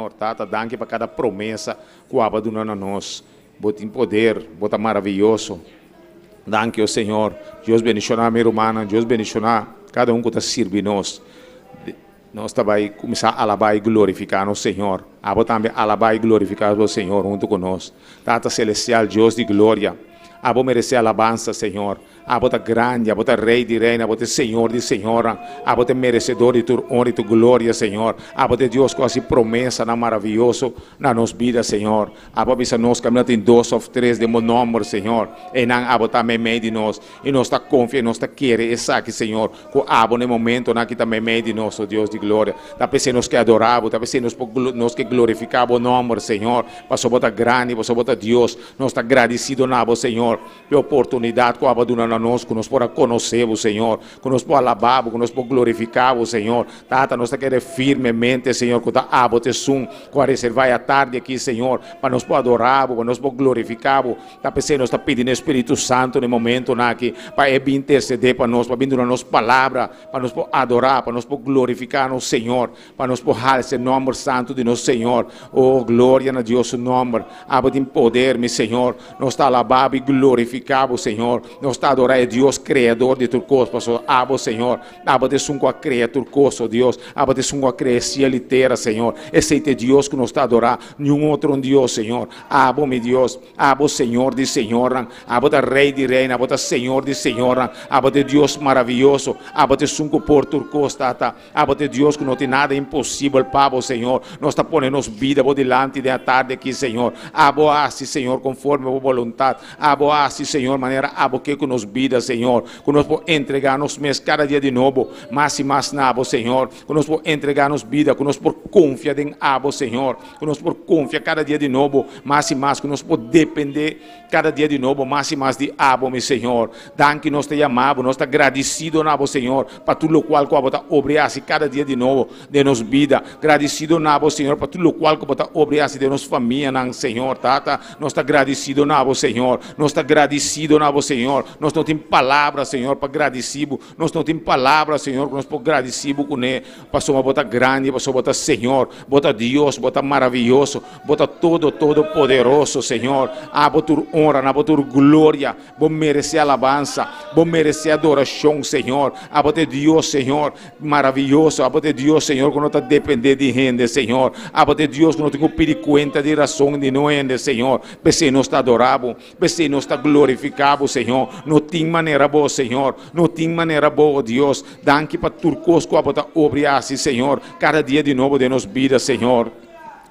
Tata, danki pa kada promesa ku abo a duna na nos. Bo tin poder, bo ta maravioso. Danki, o Señor. Dios bendishoná mi rumannan, Dios bendishoná kada un ku ta sirbi nos. Nos ta bai kuminsá alabá i glorifiká nos Señor. Abo tambe alabá i glorifiká bo Señor huntu ku nos. Tata Selestial, Dios di gloria, abo meresé alabansa, Señor. Abo ta grandi, abo ta Rei di reinan, abo ta e Señor di señornan, abo ta e meresedor di tur honra i tur gloria, Señor. Abo ta e Dios ku hasi promesanan maravioso na nos bida, Señor. Abo a bisa nos kaminda tin dos òf tres den bo nòmber, Señor. Einan abo ta meimei di nos, i nos ta konfia i nos ta kere esaki, Señor, ku abo na e momentonan aki ta meimei di nos, o Dios di gloria. Ta p'esei nos ke adorá bo, ta p'esei nos por nos ke glorifiká bo nòmber, Señor, pasobra bo ta grandi, pasobra bo ta Dios. Nos ta gradisido na bo, Señor. E oportunidat ku abo a duna na nos ku nos por a konosé bo, Señor, ku nos por alabá bo, ku nos por glorifiká bo, Señor. Tata, nos ta kere firmemente, Señor, ku ta abo ta esun ku a reservá e atardi aki, Señor, pa nos por adorá bo, pa nos por glorifiká bo. Ta p'esei nos ta pidi na e Spiritu Santu na e momentonan aki pa e bin intersedé pa nos, pa bin duna nos palabra, pa nos por adorá, pa nos por glorifiká nos Señor. Pa nos por halsa e nomber santu di nos Señor. Oh, gloria na Dios su nomber. Abo tin poder, mi Señor. Nos ta alabá bo i glorifiká bo, Señor. Nos ta adorá e Dios Kreador di tur kos, pasobra abo, Señor, abo ta esun ku a krea tur kos, oh Dios. Abo ta esun ku a krea e siel i tera, Señor. Esei ta e Dios ku nos ta adorá, niun otro un Dios, Señor. Abo, mi Dios. Abo Señor di señornan, abo ta Rey di reynan, abo ta Señor di señornan, abo ta e Dios maraviyoso, abo ta esun ku por tur kos, Tata. Abo ta e Dios ku no tin nada imposibel pa bo, Señor. Nos ta pone nos bida bo dilanti den atardi aki, Señor. Abo a hasi, Señor, konforme bo boluntat. Abo a hasi, Señor, manera abo ke ku nos bida, Señor. Ku nos por entregá nos mes kada dia di nobo, mas i mas na bo, Señor. Ku nos por entregá nos bida, ku nos por konfia den abo, Señor. Ku nos por konfia kada dia di nobo mas i mas, ku nos por dependé kada dia di nobo mas i mas di abo, mi Señor. Danki nos ta yama bo, nos ta gradisido na bo, Señor, pa tur lokual ku abo ta obra i hasi kada dia di nobo den nos bida. Gradisido na bo, Señor, pa tur lokual ku bo ta obra i hasi den nos famianan, Señor. Tata, nos ta gradisido na bo, Señor. Nos ta gradisido na bo, Señor. Nos no tin palabra, Señor, pa gradisí bo. Nos no tin palabra, Señor, ku nos por gradisí bo kuné, pasobra bo ta grandi, pasobra bo ta Señor, bo ta Dios, bo ta maraviyoso, bo ta todo, todopoderoso, Señor. Abo tur honra, na bo tur gloria, bo meresé alabansa, bo meresé adorashon, Señor. Abo ta e Dios, Señor, maraviyoso, abo ta e Dios, Señor, ku no ta dependé di hende, Señor. Abo ta e Dios ku no tin ku pidi kuenta di rason di no hende, Señor. P'esei nos ta adorá bo. P'esei nos ta glorifiká bo, Señor. No tin manera bo, Señor. No tin manera bo, o Dios. Danki pa tur kos ku abo ta obra i hasi, Señor, kada dia di nobo den nos bida, Señor.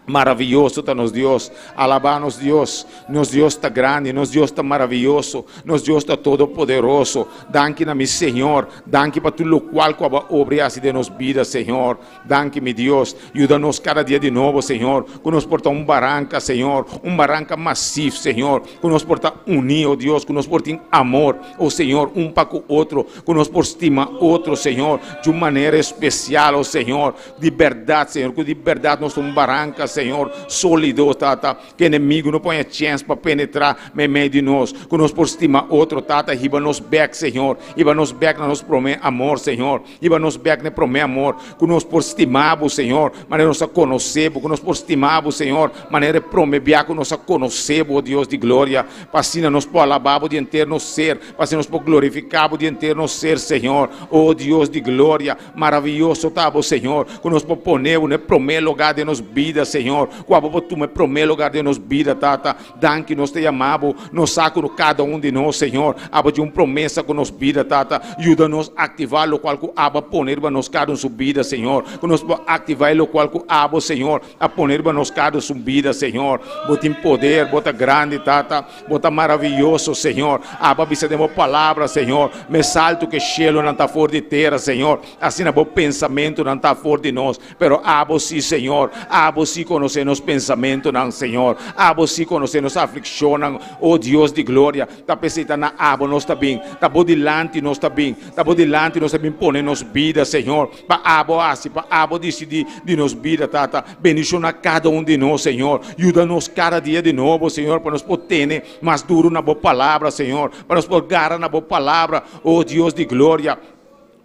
Maravioso ta nos Dios. Alabá nos Dios. Nos Dios ta grandi, nos Dios ta maravioso, nos Dios ta todopoderoso. Danki na mi Señor. Danki pa tur lokual ku abo a obra i hasi den nos bida, Señor. Danki mi Dios, yuda nos kada dia di nobo Señor, ku nos por ta un baranka Señor, un baranka masif Señor, ku nos por ta uní oh Dios, ku nos por tin amor oh Señor un pa ku otro, ku nos por stima otro Señor di un manera espesial oh Señor, di bèrdat Señor, ku di bèrdat nos ta un baranka Señor sólido Tata, ku enemigu no por haña chèns pa penetrá meimei di nos, ku nos por stima otro Tata, hiba nos bèk Señor, hiba nos bèk na nos promé amor Señor. Hiba nos bek na e promé amor, ku nos por stima bo, Señor, manera nos a konosé bo, ku nos por stima bo, Señor, manera e promé bia ku nos a konosé bo, Dios di gloria, pa asina nos por alabá bo di henter nos ser, pa asina nos por glorifiká bo di henter nos ser, Señor. O Dios di gloria, maravioso ta bo, Señor, ku nos por pone bo na e promé lugá den nos bida, Señor, ku abo por tuma e promé lugá den nos bida, Tata. Danki, nos ta yama bo, nos sa ku kada un di nos, Señor, abo tin un promesa ku nos bida, Tata. Yuda nos aktivá lokual ku abo a pone riba nos kada un su bida, Señor. Ku nos por aktivá e lokual ku abo, Señor, a pone riba nos kada un su bida, Señor. Bo tin poder, bo ta grandi, Tata. Bo ta maravioso, Señor. Abo a bisa den bo palabra, Señor, mes altu ku e shelunan ta for di tera, Señor, asina bo pensamentunan ta for di nos. Pero abo sí, Señor, abo sí konosé nos pensamentunan, Señor. Abo sí konosé nos aflikshonnan, o Dios di gloria. Ta p'esei ta na abo nos ta bin, ta bo dilanti nos ta bin, ta bo dilanti nos ta bin pone nos bida, Señor, pa abo hasi, pa abo disidí di nos bida, Tata. Bendishoná kada un di nos, Señor. Yuda nos kada dia di nobo, Señor, pa nos por tene mas duru na bo palabra, Señor, pa nos por gara na bo palabra, o Dios di gloria.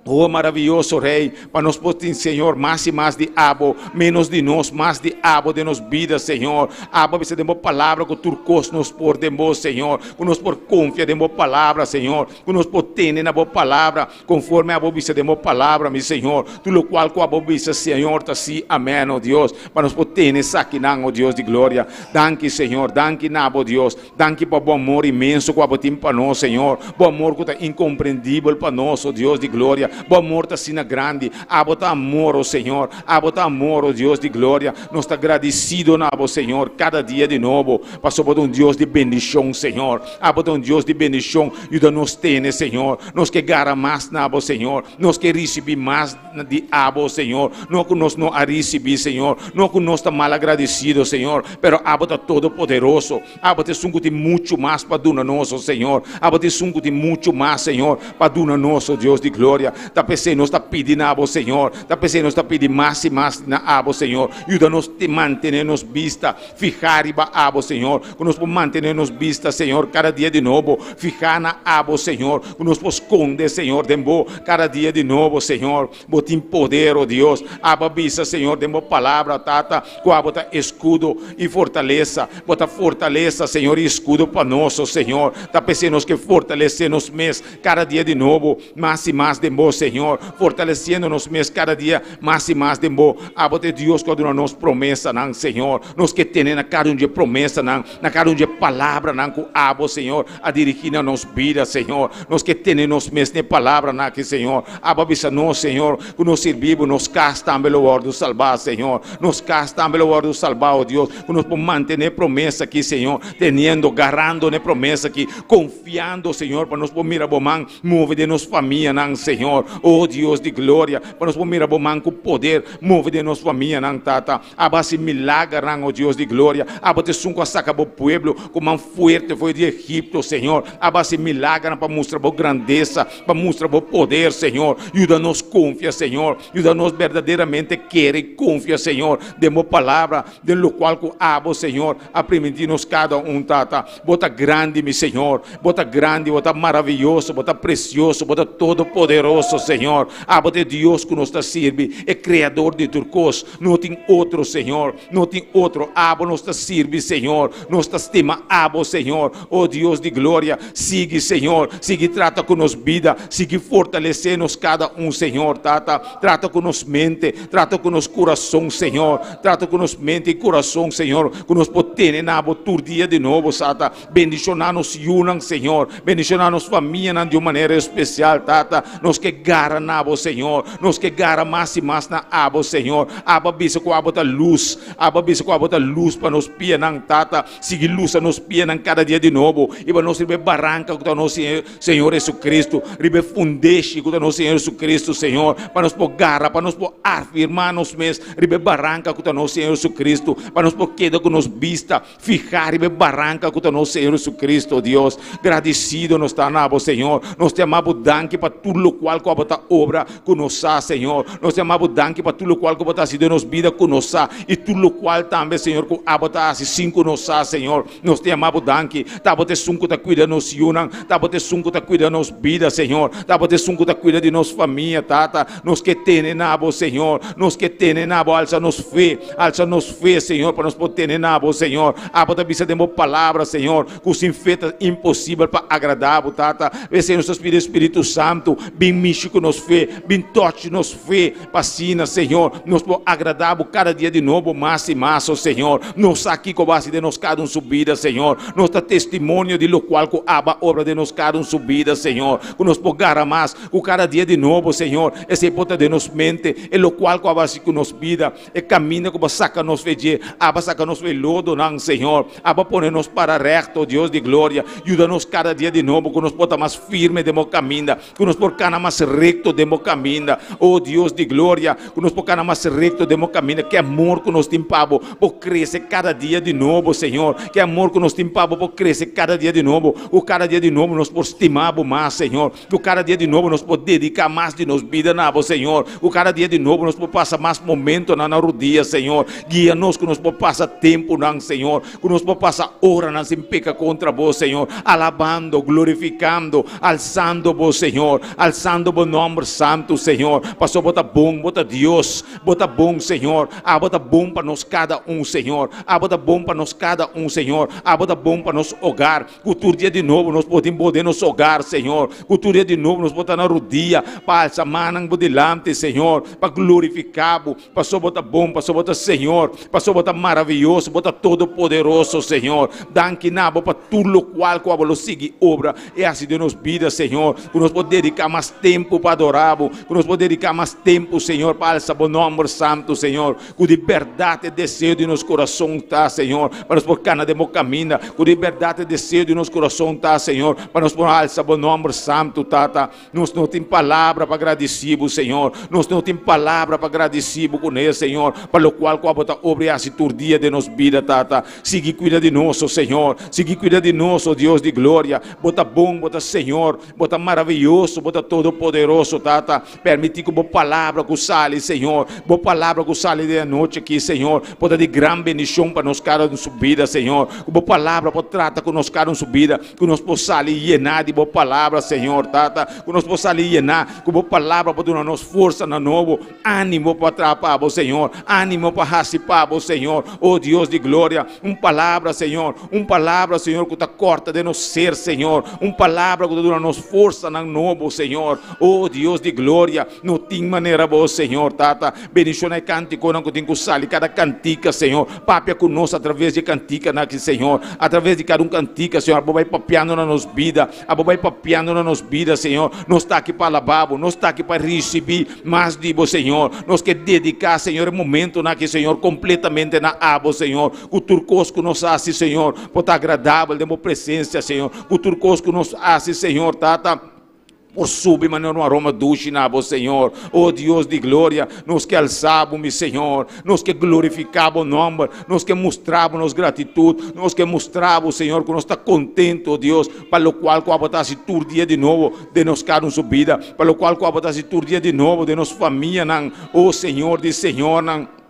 Oh maravioso Rei, pa nos por tin, Señor, mas i mas di Abo, menos di nos, mas di Abo den nos bida, Señor. Abo a bisa den Bo Palabra ku tur kos nos por den Bo, Señor, ku nos por konfia den Bo Palabra, Señor, ku nos por tene na Bo Palabra, konforme Abo bisa den Bo Palabra, mi Señor. Tur lokual ku Abo bisa, Señor, ta sí, amèn, oh Dios, pa nos por tene esakinan, oh Dios di gloria. Danki, Señor, danki na Abo, Dios. Danki pa bo amor inmenso ku abo tin pa nos, Señor. Bo amor ku ta inkomprendibel pa nos, o Dios di gloria. Bo amor ta asina grandi. Abo ta amor, o Señor. Abo ta amor, o Dios di gloria. Nos ta gradisido na bo, Señor, kada dia di nobo, pasobra bo ta un Dios di bendishon, Señor. Abo ta un Dios di bendishon. Yuda nos tene, Señor. Nos ke gara mas na bo, Señor. Nos ke risibí mas di abo, Señor. No ku nos no a risibí, Señor. No ku nos ta malagradisido, Señor, pero abo ta Todopoderoso. Abo ta esun ku tin muchu mas pa duna nos, o Señor. Abo ta esun ku tin muchu mas, Señor, pa duna nos, o Dios di gloria. Ta p'esei nos ta pidi na abo, Señor. Ta p'esei nos ta pidi mas i mas na abo, Señor. Yuda nos mantené nos bista fihá riba abo, Señor. Ku nos por mantené nos bista, Señor, kada dia di nobo fihá na abo, Señor. Ku nos por skonde, Señor, den bo kada dia di nobo, Señor. Bo tin poder, o Dios. Abo a bisa, Señor, den bo palabra, Tata, ku abo ta eskudo i fortalesa. Bo ta fortalesa, Señor, i eskudo pa nos, o Señor. Ta p'esei nos ke fortalesé nos mes kada dia di nobo, mas i mas den bo, Señor. Fortalesiendo nos mes kada dia mas i mas den bo. Abo ta e Dios ku a duna nos promesanan, Señor. Nos ke tene na kada un di e promesanan, na kada un di e palabranan ku abo, Señor, a dirigí na nos bida, Señor. Nos ke tene nos mes na e palabranan aki, Señor. Abo a bisa nos, Señor, ku nos sirbi bo, nos kas tambe lo wòrdu salbá, Señor. Nos kas tambe lo wòrdu salbá, o Dios, ku nos por mantené e promesa aki, Señor, teniendo, garando na e promesa aki, konfiando, Señor, pa nos por mira bo man move den nos famianan, Señor. O Dios di gloria, pa nos por mira bo man ku poder move den nos famianan, Tata. Abo a hasi milagernan, o Dios di gloria. Abo ta esun ku a saka bo pueblo ku man fuerte for di Egipto, Señor. Abo a hasi milagernan pa mustra bo grandesa, pa mustra bo poder, Señor. Yuda nos konfia, Señor. Yuda nos berdaderamente kere i konfia, Señor, den bo palabra, den lokual ku abo, Señor, a primintí nos kada un, Tata. Bo ta grandi, mi Señor. Bo ta grandi, bo ta maraviyoso, bo ta presioso, bo ta todopoderoso, Señor. Abo ta e Dios ku nos ta sirbi, e Kreador di tur kos. No tin otro, Señor. No tin otro. Abo nos ta sirbi, Señor. Nos ta stima abo, Señor. O Dios di gloria, sigui, Señor. Sigui trata ku nos bida. Sigui fortalesé nos kada un, Señor, Tata. Trata ku nos mente. Trata ku nos kurason, Señor. Trata ku nos mente i kurason, Señor, ku nos por tene na bo tur dia di nobo, Sata. Bendishoná nos yunan, Señor. Bendishoná nos famianan di un manera espesial, Tata. Nos ke gara na bo, Señor. Nos ke gara mas i mas na abo, Señor. Abo a bisa ku abo ta lus. Abo a bisa ku abo ta lus pa nos pianan, Tata. Sigui lusa nos pianan kada dia di nobo. I pa nos riba e baranka ku ta nos Señor Jesucristo, riba e fundeshi ku ta nos Señor Jesucristo, Señor, pa nos por gara, pa nos por afirmá nos mes riba e baranka ku ta nos Señor Jesucristo, pa nos por keda ku nos bista fihá riba e baranka ku ta nos Señor Jesucristo, Dios. Gradisido nos ta na Bo, Señor. Nos ta yama Bo danki pa tur lokual ku Abo ta obra ku nos sa, Señor. Nos ta yama Bo danki pa tur lokual ku Bo ta hasi den nos bida ku nos sa, i tur lokual tambe, Señor, ku Abo ta hasi sin ku nos sa, Señor. Nos ta yama Bo danki. Ta Bo ta esun ku ta kuida nos yunan. Ta Bo ta esun ku ta kuida nos bida, Señor. Ta Bo ta esun ku ta kuida di nos famia, Tata. Nos ke tene na Bo, Señor. Nos ke tene na Bo. Alsa nos fe. Alsa nos fe, Señor, pa nos por tene na Bo, Señor. Abo ta bisa den Bo Palabra, Señor, ku sin fe ta imposibel pa agradá Bo, Tata. P'esei nos ta pidi Spiritu Santu, bin mishi ku nos fe, bin tòch nos fe, pa asina, Señor, nos por agradá Bo kada dia di nobo mas i mas, o Señor. Nos sa kiko Bo hasi den nos kada un su bida, Señor. Nos ta testimonio di lokual ku Aba obra den nos kada un su bida, Señor, ku nos por gara mas ku kada dia di nobo, Señor. Esei por ta den nos mente, e lokual ku Aba hasi ku nos bida. E kaminda ku bo saka nos fe dje, aba saka nos fe lodonan, Señor. Aba pone nos para rèkto, Dios di gloria. Yuda nos kada dia di nobo ku nos por ta mas firme den bo kaminda, ku nos por kana mas rekto den bo kaminda. O Dios di gloria, ku nos por kana mas rekto den bo kaminda. Ke amor ku nos tin pa bo por krese kada dia di nobo, Señor. Ke amor ku nos tin pa bo por krese kada dia di nobo. Ku kada dia di nobo nos por stima bo mas, Señor. Ku kada dia di nobo nos por dediká mas di nos bida na bo, Señor. Ku kada dia di nobo nos por pasa mas momentonan na rudia, Señor. Guia nos ku nos por pasa tempunan, Señor. Ku nos por pasa oranan sin peka kontra bo, Señor. Alabando, glorifikando, alsando bo, Señor. Alsando. bo nòmber santu, Señor, pasobra bo ta bon, bo ta Dios, bo ta bon, Señor. Abo ta bon pa nos kada un, Señor. Abo ta bon pa nos kada un, Señor. Abo ta bon pa nos hogar. Ku tur dia di nobo nos por tin bo den nos hogar, Señor. Ku tur dia di nobo nos por ta na rudia pa alsa mannan bo dilanti, Señor, pa glorifiká bo, pasobra bo ta bon, pasobra bo ta Señor, pasobra bo ta maravioso, bo ta todopoderoso, Señor. Danki na bo pa tur lokual ku abo lo sigui obra i hasi den nos bida, Señor. Ku nos por dediká mas tempu pa adorá bo, ku nos por dediká mas tempu, Señor, pa alsa bo nòmber santu, Señor. Ku di bèrdat e deseo di nos kurason ta, Señor, pa nos por kana den bo kaminda. Ku di bèrdat e deseo di nos kurason ta, Señor, pa nos por alsa bo nòmber santu, Tata. Nos no tin palabra pa gradisí bo, Señor. Nos no tin palabra pa gradisí bo kuné, Señor, pa lokual ku abo ta obra i hasi tur dia den nos bida, Tata. Sigui kuida di nos, o Señor. Sigui kuida di nos, o Dios di gloria. Bo ta bon, bo ta Señor. Bo ta maravioso, bo ta todopoderoso, Tata. Permití ku bo palabra ku sali, Señor, bo palabra ku sali den anochi aki, Señor, por ta di gran bendishon pa nos kada un su bida, Señor. Ku bo palabra por trata ku nos kada un su bida, ku nos por sali yená di bo palabra, Señor, Tata. Ku nos por sali yená, ku bo palabra por duna nos forsa na nobo, ánimo pa traha pa bo, Señor, ánimo pa hasi pa bo, Señor. O Dios di gloria, un palabra, Señor, un palabra, Señor, ku ta kòrta den nos ser, Señor, un palabra ku ta duna nos forsanan nobo, Señor. O Dios di gloria, no tin manera bo, Señor, Tata. Bendiciona e canticonan cu tin cu sali, cada cantica, Señor. Papia cu nos a traves di e canticanan aki, Señor. A traves di cada un cantica, Señor, abo bay papiando na nos bida. Abo bay papiando na nos bida, Señor. Nos ta aki pa alaba bo. Nos ta aki pa ricibi mas di bo, Señor. Nos ke dedica, Señor, e momentonan aki, Señor, completamente na abo, Señor. Cu tur cos cu nos haci, Señor, por ta agradabel den bo presencia, Señor. Cu tur cos cu nos haci, Señor, Tata. Por subi manera un aroma dushi na bo, Señor. O Dios di gloria, nos ke alsa bo, mi Señor. Nos ke glorifiká bo nòmber. Nos ke mustra bo nos gratitut. Nos ke mustra bo, Señor, ku nos ta kontentu, o Dios, pa lokual ku abo ta hasi tur dia di nobo den nos kada un su bida, pa lokual ku abo ta hasi tur dia di nobo den nos famianan, o Señor di señornan.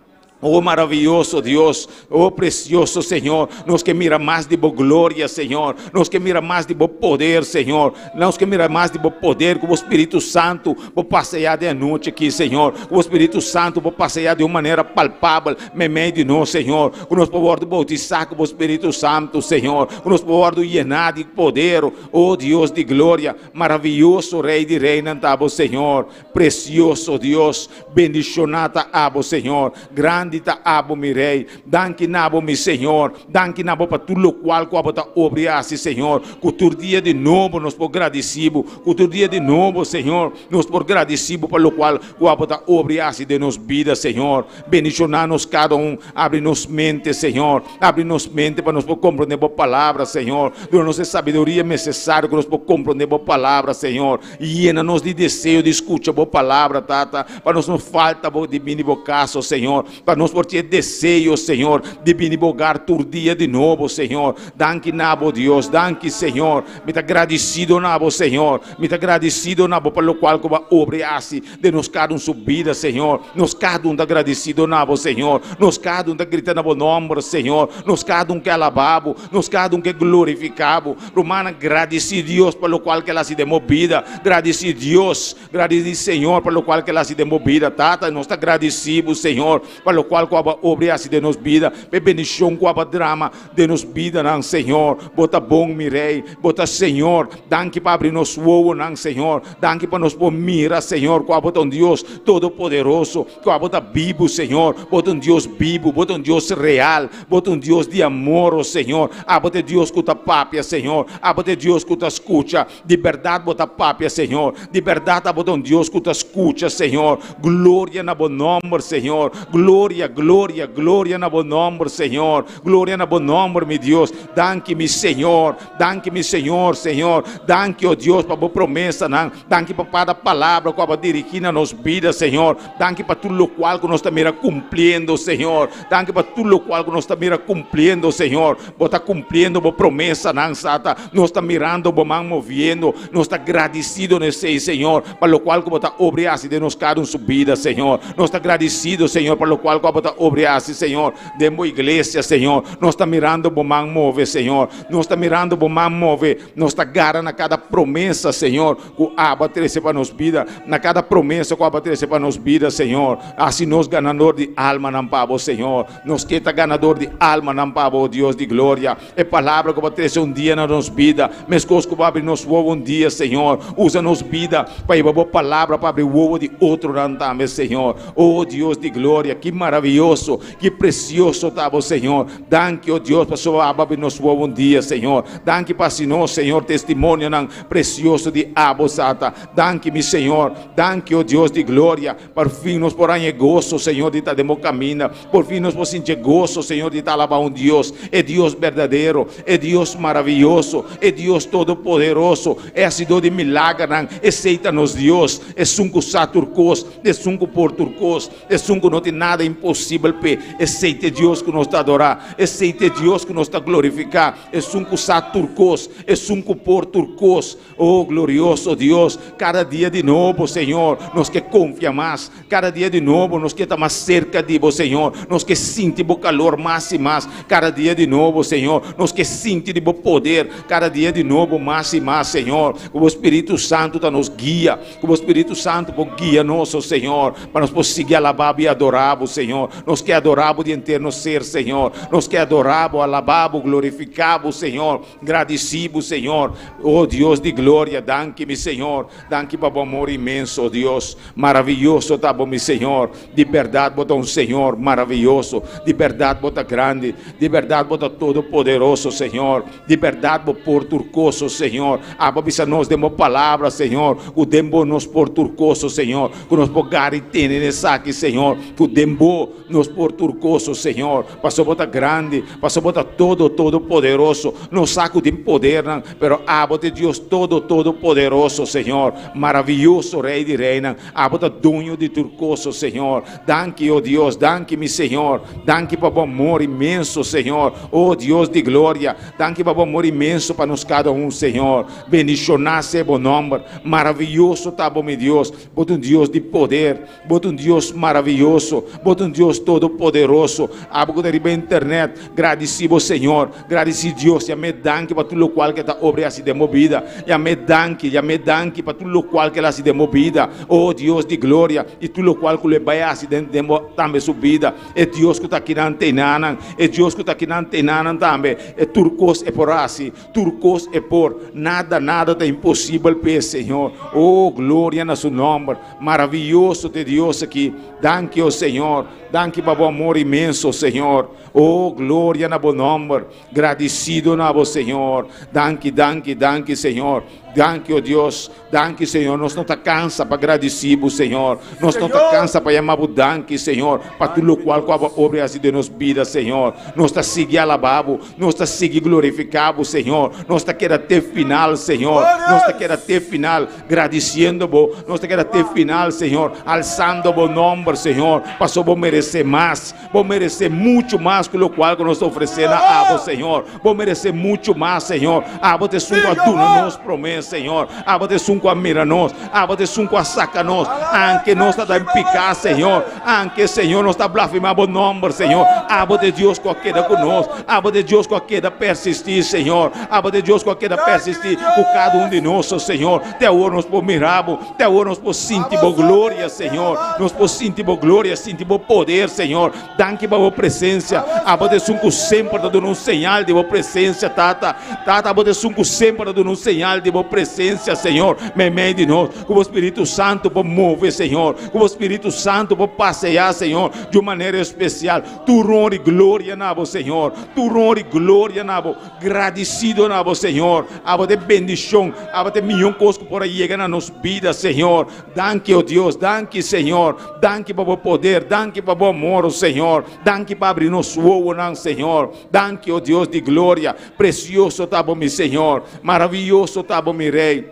Oh maraviyoso Dios, oh precioso Señor, nos ke mira mas di bo gloria, Señor. Nos ke mira mas di bo poder, Señor. Nos ke mira mas di bo poder ku bo Spiritu Santu bo pasea den anochi aki, Señor. Ku bo Spiritu Santu bo pasea di un manera palpabel meimei di nos, Señor. Ku nos por wòrdu boutisá ku bo Spiritu Santu, Señor. Ku nos por wòrdu yená di poder, oh Dios di gloria. Maraviyoso Rey di Reynan ta bo, Señor. Precioso Dios, bendiciona ta abo Señor, grandi ta abo mi Rey, danki na bo mi Señor, danki na bo pa tur locual cu abo ta obra y haci Señor, cu tur dia di nobo nos por gradici bo, cu tur dia di nobo Señor nos por gradici bo pa locual cu abo ta obra y haci den nos bida Señor, bendiciona nos cada un, abri nos mente Señor, abri nos mente pa nos por comprende bo palabra Señor, duna nos e sabiduria necesario cu nos por comprende bo palabra Señor. Yena nos di deseo di skucha Bo palabra, Tata, pa nos no falta Bo di bini Bo kas, o Señor, pa nos por tin e deseo, Señor, di bini Bo hogar tur dia di nobo, Señor. Danki na Bo, Dios. Danki, Señor. Mi ta gradisido na Bo, Señor. Mi ta gradisido na Bo pa lokual ku Bo a obra i hasi den nos kada un su bida, Señor. Nos kada un ta gradisido na Bo, Señor. Nos kada un ta grita na Bo nòmber, Señor. Nos kada un ke alabá Bo. Nos kada un ke glorifiká Bo. Rumannan, gradisí Dios pa lokual ku El hasi den bo bida. Gradisí Dios, gradisí Señor pa lokual ku El hasi den bo bida. Tata, nos ta gradisí bo, Señor, pa lokual ku abo a obra i hasi den nos bida, pa e bendishon ku abo a drama den nos bidanan, Señor. Bo ta bon, mi Rei. Bo ta Señor. Danki pa abri nos wowonan, Señor. Danki pa nos por mira, Señor, ku abo ta un Dios todopoderoso, ku abo ta bibu, Señor. Bo ta un Dios bibu, bo ta un Dios real. Bo ta un Dios di amor, o Señor. Abo ta e Dios ku ta papia, Señor. Abo ta e Dios ku ta skucha. Di bèrdat Bo ta papia, Señor. Di bèrdat Abo ta un Dios ku ta skucha, Señor. Gloria na Bo nòmber, Señor. Gloria, gloria, gloria na Bo nòmber, Señor. Gloria na Bo nòmber, mi Dios. Danki, mi Señor. Danki, mi Señor, Señor. Danki, o Dios, pa Bo promesanan. Danki pa kada palabra ku Abo a dirigí na nos bida, Señor. Danki pa tur lokual ku nos ta mira kumpliendo, Señor. Danki pa tur lokual ku nos ta mira kumpliendo, Señor. Bo ta kumpliendo bo promesanan, Sata. Nos ta mirando bo man moviendo. Nos ta gradisido na esei, Señor, pa lokual ku bo ta obra i hasi den nos kada un su bida, Señor. Nos ta gradisido, Señor, pa lokual ku. ku abo ta obra i hasi, Señor, den bo iglesia, Señor. Nos ta mirando bo man move, Señor. Nos ta mirando bo man move. Nos ta gara na kada promesa, Señor, ku abo a trese pa nos bida, na kada promesa ku abo a trese pa nos bida, Señor. Hasi nos ganador di almanan pa bo, Señor. Nos ke ta ganador di almanan pa bo, o Dios di gloria. E palabra ku bo a trese un dia na nos bida, meskos ku bo a abri nos wowo un dia, Señor. Usa nos bida pa hiba bo palabra pa abri wowo di otronan tambe, Señor. O Dios di gloria, ki maravioso, ki presioso ta bo, Señor. Danki, o Dios, pasobra abo a abri nos wowo un dia, Señor. Danki pa hasi nos, Señor, testimonionan presioso di abo, Sata. Danki, mi Señor. Danki, o Dios di gloria. Por fin nos por haña e goso, Señor, di ta den bo kaminda. Por fin nos por sinti e goso, Señor, di ta alabá un Dios, e Dios berdadero, e Dios maravioso, e Dios todopoderoso, e hasidó di milagernan. Esei ta nos Dios, esun ku sa tur kos, esun ku por tur kos, esun ku no tin nada imposibel p'e. Esei ta e Dios ku nos ta adorá, esei ta e Dios ku nos ta glorifiká, esun ku sa tur kos, esun ku por tur kos. Oh glorioso Dios, kada dia di nobo, Señor, nos ke konfia mas. Kada dia di nobo nos ke ta mas serka di bo, Señor. Nos ke sinti bo kalor mas i mas. Kada dia di nobo, Señor, nos ke sinti di bo poder. Kada dia di nobo mas i mas, Señor. Ku bo Spiritu Santu ta nos guia. Ku bo Spiritu Santu por guia nos, oh Señor, pa nos por sigui alabá bo i adorá bo, Señor. Nos ke adorá bo di henter nos ser, Señor. Nos ke adorá bo, alabá bo, glorifiká bo, Señor. Gradisí bo, Señor. O Dios di gloria, danki, mi Señor. Danki pa bo amor inmenso, o Dios. Maraviyoso ta bo, mi Señor. Di bèrdat bo ta un Señor maraviyoso. Di bèrdat bo ta grandi. Di bèrdat bo ta todopoderoso, Señor. Di bèrdat bo por tur kos, o Señor. Abo a bisa nos den bo palabra, Señor, ku den bo nos por tur kos, o Señor. Ku nos por gara i tene na esaki, Señor, ku den bo. Nos por tur cos, o Señor, pasobra Bo ta grandi, pasobra Bo ta todo, todopoderoso. Nos sa cu tin podernan, pero Abo ta e Dios todo, todopoderoso, Señor. Maraviyoso Rey di reynan, Abo ta duño di tur cos, o Señor. Danki, o Dios, danki, mi Señor. Danki pa Bo amor inmenso, Señor. O Dios di gloria, danki pa Bo amor inmenso pa nos cada un, Señor. Bendiciona sea Bo nomber. Maraviyoso ta Bo, mi Dios. Bo ta un Dios di poder. Bo ta un Dios maraviyoso, Bo ta un Dios todopoderoso. Abo ku ta riba internet, gradisí bo Señor, gradisí Dios, yam'é danki pa tur lokual ku e ta obra i hasi den bo bida. Yam'é danki, yam'é danki pa tur lokual ku el hasi den bo bida. O Dios di gloria, i tur lokual ku lo e bai hasi den den bo tambe su bida. E Dios ku ta akinan tenanan, e Dios ku ta akinan tenanan tambe, e tur kos e por hasi. Tur kos e por, nada nada ta imposibel p'e Señor. Oh, gloria na su nomber. Maraviyoso t'e Dios aki. Danki, oh Señor. Danki pa bo amor inmenso, Señor. Oh, gloria na bo nomber. Gradisido na bo, Señor. Danki, danki, danki, Señor. Danki, oh Dios. Danki, Señor. Nos no ta cansa pa gradici bo, Señor. Nos no ta cansa pa yama bo danki, Señor, pa tur locual cu abo a obra y haci den nos bida, Señor. Nos ta sigui alaba bo. Nos ta sigui glorifica bo, Señor. Nos ta keda te final, Señor. Nos ta keda te final gradiciendo bo. Nos ta keda te final, Señor, alzando bo nomber, Señor, pasobra bo merece mas. Bo merece mucho mas cu locual cu nos ta ofrece na abo, Señor. Bo merece mucho mas, Señor. Abo ta esun cu a duna nos promé, Señor. Abo ta esun cu a mira nos. Abo ta esun cu a saca nos. Anke nos ta ta en pica, Señor. Anke, Señor, nos ta blasfema bo nomber, Señor. Abo ta e Dios cu a keda cu nos. Abo ta e Dios cu a keda persisti, Señor. Abo ta e Dios cu a keda persisti cu cada un di nos, Señor. Te awor nos por mira bo. Te awor nos por sinti bo gloria, Señor. Nos por sinti bo gloria, sinti bo poder, Señor. Danki pa bo presencia. Abo ta esun cu semper ta duna un señal di bo presencia, Tata. Tata, abo ta esun cu semper ta duna un señal di bo presencia, Señor, meimei di nos. Cu bo Spiritu Santo por move, Señor. Cu bo Spiritu Santo por pasea, Señor, di un manera especial. Tur honor y gloria na bo, Señor. Tur honor y gloria na bo. Gradisido na bo, Señor. Abo ta e bendicion, abo ta e miyon cos cu por a yega na nos bida, Señor. Danki, o Dios, danki, Señor. Danki pa bo poder, danki pa bo amor, o Señor. Danki pa abri nos wowonan, Señor. Danki, o Dios di gloria. Precioso ta bo, mi Señor. Maraviyoso ta bo, mi Rey.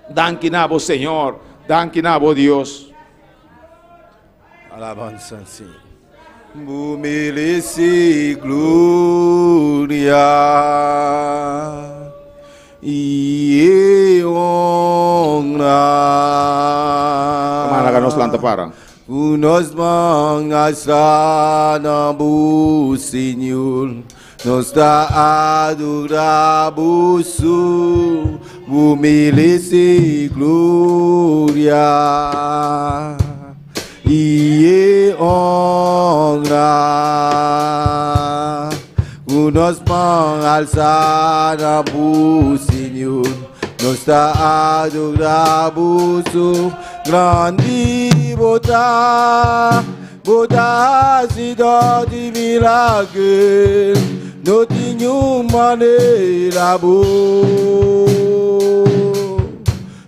Danki na bo, Señor. Danki na bo, Dios. Alabansa al Señor. Bu merece gloria y honra. Hermano, laga nos lanta para. Ku nos man alsá na bo, Señor, nos ta adorá bo so, bo merece gloria i e honra. Ku nos man alsá na bo, Señor, nos ta adorá bo so, grandi bo ta, bo ta hasidor di milager, no tin niun manera bo,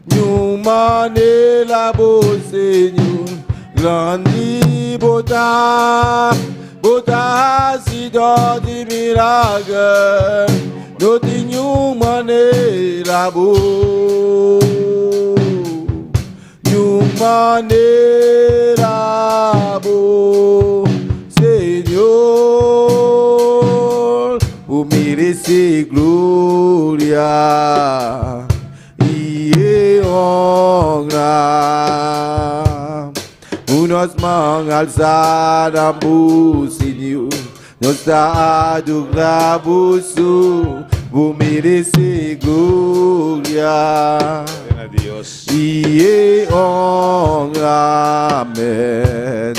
niun manera bo, Señor, grandi bo ta, bo ta hasidor di milager, no tin niun manera bo, niun manera bo, Señor, bo merece gloria i e honra. Ku nos man alsá na bo, Señor, nos ta adorá bo so, bo merece gloria Gloria na Dios. i e honra. Amen.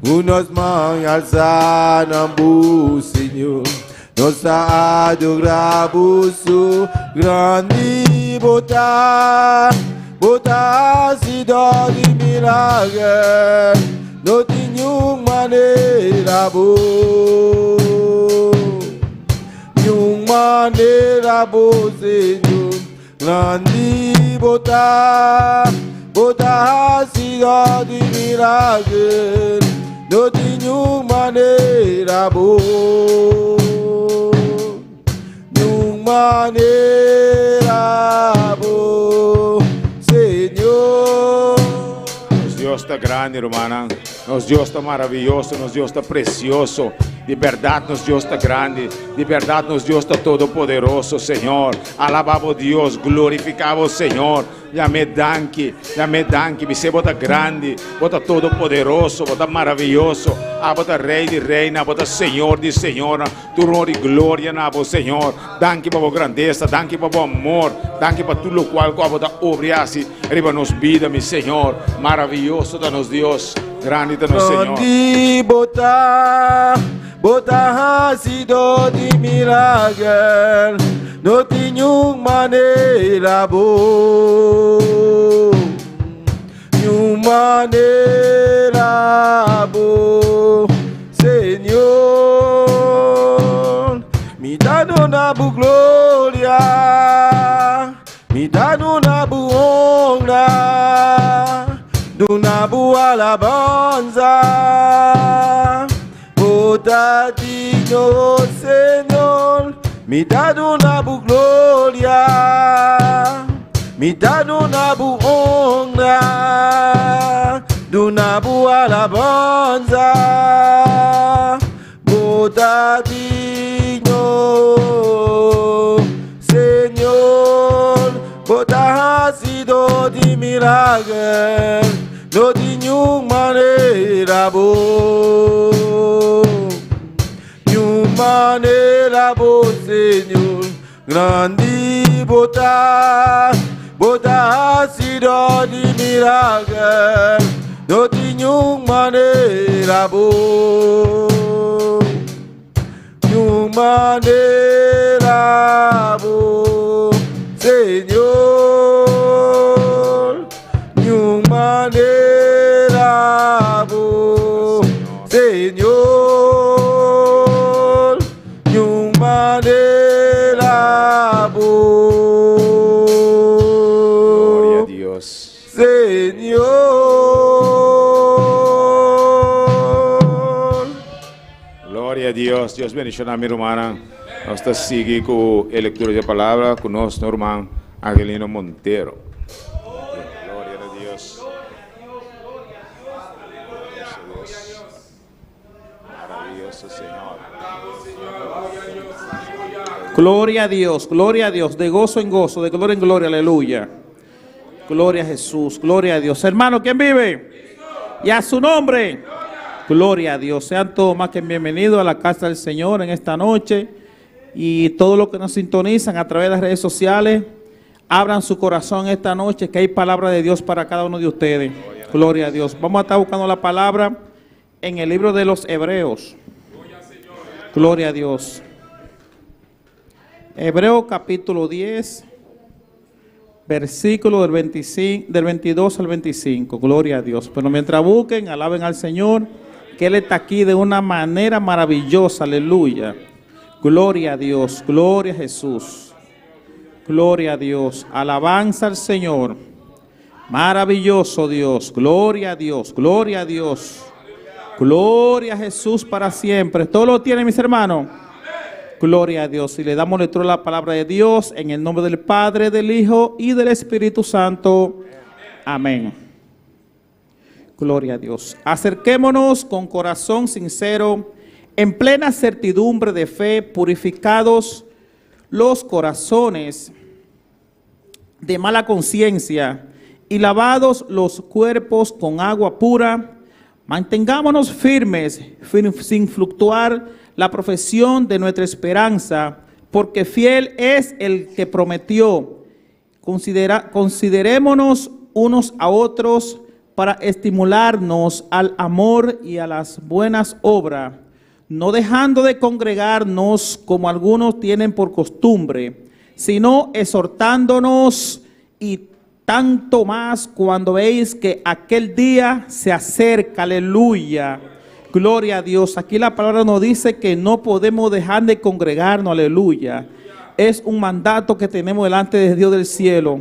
Ku nos man alsá na bo, Señor, nos ta adorá bo so, grandi bo ta, bo ta hasidor di milager, no tin niun manera bo, niun manera bo, Señor, grandi bo ta, bo ta hasidor di milager, no tin niun manera bo, niun manera bo, Señor. Nos Dios ta grandi, rumannan. Nos Dios ta maraviyoso, nos Dios ta precioso. Di berdad nos Dios ta grandi. Di berdad nos Dios ta todopoderoso, Señor. Alaba bo Dios, glorifica bo Señor. Yam'é danki, yam'é danki. Bis'é bo ta grandi, bo ta todopoderoso, bo ta maraviyoso. Abo ta Rey di reynan, abo ta Señor di señornan. Tur honor i gloria na bo, Señor. Danki pa bo grandesa, danki pa bo amor, danki pa tur lokual ku abo ta obra i hasi riba nos bida, mi Señor. Maraviyoso ta nos Dios, grandi ta nos Señor. Grandi bo ta, bo ta hasidor di milager, no tin niun manera bo, niun manera bo, Señor. Mi ta duna bo gloria, mi ta duna bo honra, duna bo alabanza. Bo ta digno, Señor. Mi ta duna bo gloria, mi ta duna bo honra, duna bo alabanza. Bo ta digno, Señor. Bo ta hasidor di milager, no tin niun manera bo, niun manera bo, Señor. Grandi bo ta, bo ta hasidor di milager, no tin niun manera bo, niun manera bo, Señor, niun manera bo, Señor, niun manera bo. Gloria a Dios. Señor. Gloria a Dios. Dios bendiciona mi rumannan. Nos ta sigui cu e lectura di e palabra cu nos no ruman Angelino Montero. Gloria na Dios. Maravilloso Señor. Gloria a Dios, gloria a Dios, de gozo en gozo, de gloria en gloria, aleluya. Gloria a Jesús, gloria a Dios. Hermano, ¿quién vive? Y a su nombre. Gloria a Dios. Sean todos más que bienvenidos a la casa del Señor en esta noche. Y todos los que nos sintonizan a través de las redes sociales, abran su corazón esta noche, que hay palabra de Dios para cada uno de ustedes. Gloria a Dios. Vamos a estar buscando la palabra en el libro de los Hebreos. Gloria a Dios. Hebreo capítulo 10, versículo del, 25, del 22 al 25. Gloria a Dios. Pero mientras busquen, alaben al Señor, que Él está aquí de una manera maravillosa. Aleluya. Gloria a Dios. Gloria a Jesús. Gloria a Dios. Alabanza al Señor. Maravilloso Dios. Gloria a Dios. Gloria a Dios. Gloria a Jesús para siempre. ¿Todo lo tienen, mis hermanos? Gloria a Dios. Y le damos lectura a la palabra de Dios en el nombre del Padre, del Hijo y del Espíritu Santo. Amén. Gloria a Dios. Acerquémonos con corazón sincero, en plena certidumbre de fe, purificados los corazones de mala conciencia y lavados los cuerpos con agua pura. Mantengámonos firmes, sin fluctuar la profesión de nuestra esperanza, porque fiel es el que prometió. Considerémonos unos a otros para estimularnos al amor y a las buenas obras, no dejando de congregarnos como algunos tienen por costumbre, sino exhortándonos y tanto más cuando veis que aquel día se acerca. Aleluya. Gloria a Dios. Aquí la palabra nos dice que no podemos dejar de congregarnos. Aleluya. Es un mandato que tenemos delante de Dios del cielo.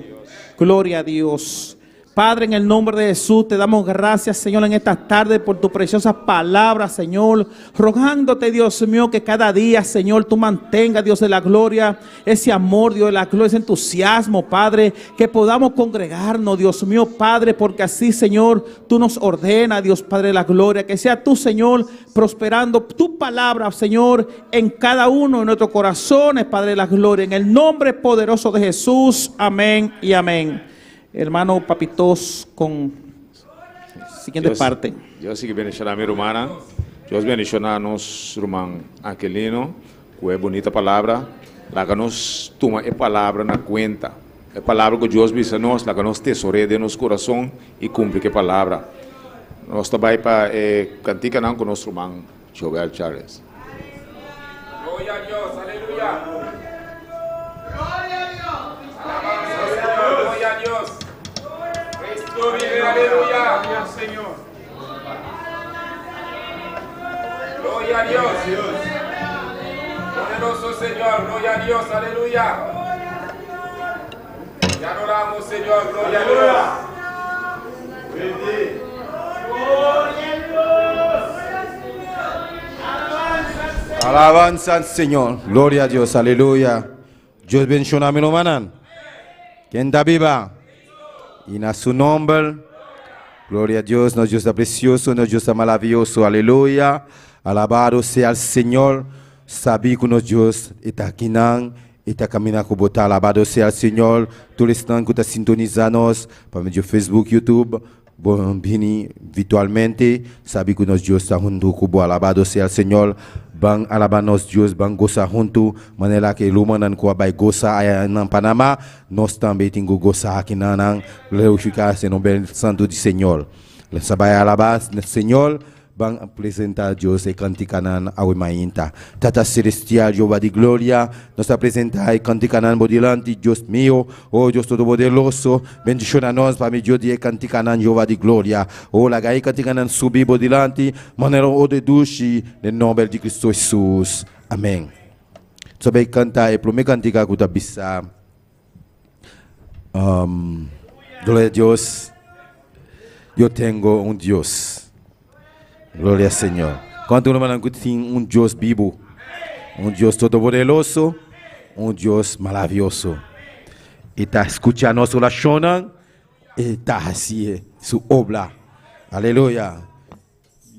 Gloria a Dios. Padre, en el nombre de Jesús, te damos gracias, Señor, en esta tarde por tu preciosa palabra, Señor. Rogándote, Dios mío, que cada día, Señor, tú mantengas, Dios de la gloria, ese amor, Dios de la gloria, ese entusiasmo, Padre, que podamos congregarnos, Dios mío, Padre, porque así, Señor, tú nos ordenas, Dios Padre de la gloria, que sea tú, Señor, prosperando tu palabra, Señor, en cada uno de nuestros corazones, Padre de la gloria, en el nombre poderoso de Jesús. Amén y amén. Hermano Papitos con siguiente Dios, parte. Dios sigui bendishoná mi rumannan. Dios bendishoná nos ruman Aquilino, ku e bunita palabra. Laga nos tuma e palabra na kuenta. E palabra ku Dios bisa nos, laga nos tesor'é den nos kurason i kumpli ku e palabra. Nos ta bai pa e kantikanan ku nos ruman Joel Charles. Gloria a Dios, aleluya. Alabanza al Señor, gloria a Dios. Cristo vive, aleluya. Gloria a Dios. Poderoso Señor, gloria a Dios, aleluya. Te adoramos, Señor, gloria a Dios. Alabanza al Señor. Gloria a Dios. Aleluya. Dios bendishoná mi rumannan. Ken ta biba? I na su nòmber. Gloria a Dios. Nos Dios ta presioso. Nos Dios ta maravioso. Aleluya. Alabado sea el Señor. Sabi ku nos Dios ta akinan. I ta kaminda ku bo ta. Alabado sea el Señor. Tur esnan ku ta sintonisá nos pa medio Facebook, YouTube. Bon bini virtualmente. Sabi ku nos Dios ta huntu ku bo. Alabado sea el Señor. Ban alabá nos Dios, ban gosa huntu. Manera ku rumannan ku a bai gosa aya na Panamá, nos tambe tin ku gosa akinan. Glorifiká e nòmber santu di Señor. Nos bai alabá Señor. Ban presentá Dios e kantikanan awe mainta. Tata Selestial, Jehová di Gloria, nos ta presentá e kantikanan dilanti, Dios mio, oh Dios Todopoderoso, bendishoná nos pa medio di kantikanan, Jehová di Gloria. Oh, laga e kantikanan subi dilanti, manera odó dushi, den nòmber di Kristu Hesus. Amèn. Nos bai kanta e promé kantika ku ta bisa. Gloria a Dios. Yo tengo un Dios. Gloria al Señor. Kuantu ruman tin un Dios bibu? Un Dios todopoderoso, un Dios maravioso. I ta skucha nos orashon i ta hasi su obra. Aleluya.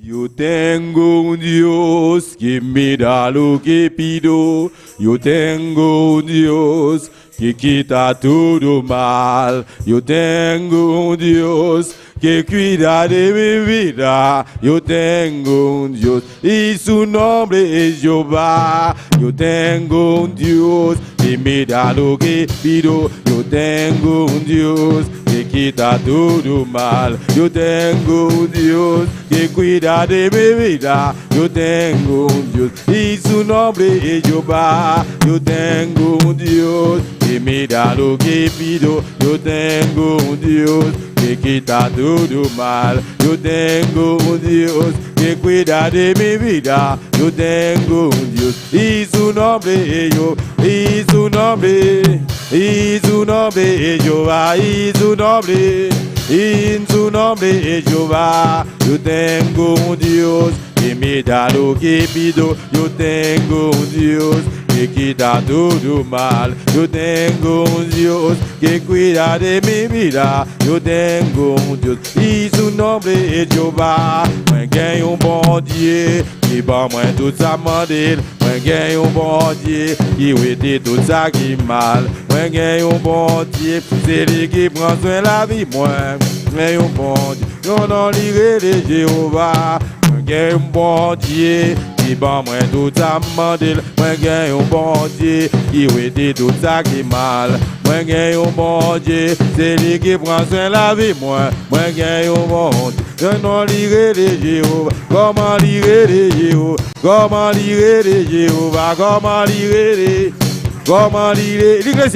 Yo tengo un Dios que me da lo que pido. Yo tengo un Dios que quita todo mal. Yo tengo un Dios que cuida de mi vida. Yo tengo un Dios y su nombre es Jehová. Yo tengo un Dios que me da lo que pido. Yo tengo un Dios que quita todo mal. Yo tengo un Dios que cuida de mi vida. Yo tengo un Dios y su nombre es Jehová. Yo tengo un Dios que me da lo que pido. Yo tengo un Dios que quita todo mal. Yo tengo un Dios que cuida de mi vida. Yo tengo un Dios y su nombre es yo. Y su nombre, y su nombre es Jehová. Y su nombre, y en su nombre es Jehová. Yo tengo un Dios que me da lo que pido. Yo tengo un Dios que quita todo mal. Yo tengo un Dios que cuida de mi vida. Yo tengo un Dios y su nombre es Jehová. Mwen gen yon Bondye ki ban mwen tout sa m mande. Mwen gen yon Bondye ki wete tout sa ki mal. Mwen gen yon Bondye, se li ki pran swen lavi mwen. Mwen yon Bondye, yon non li rele Jewova. Mwen gen yon Bondye ki ban mwen tout sa m mande. Mwen gen yon Bondye ki wete tout sa ki mal. Mwen gen yon Bondye, se li ki pran swen lavi mwen. Mwen gen yon Bondye, yon non li rele Jewova. Kòman li rele Jewova? Kòman li rele Jewova? Kòman li rele? Kòman li rele? Legliz?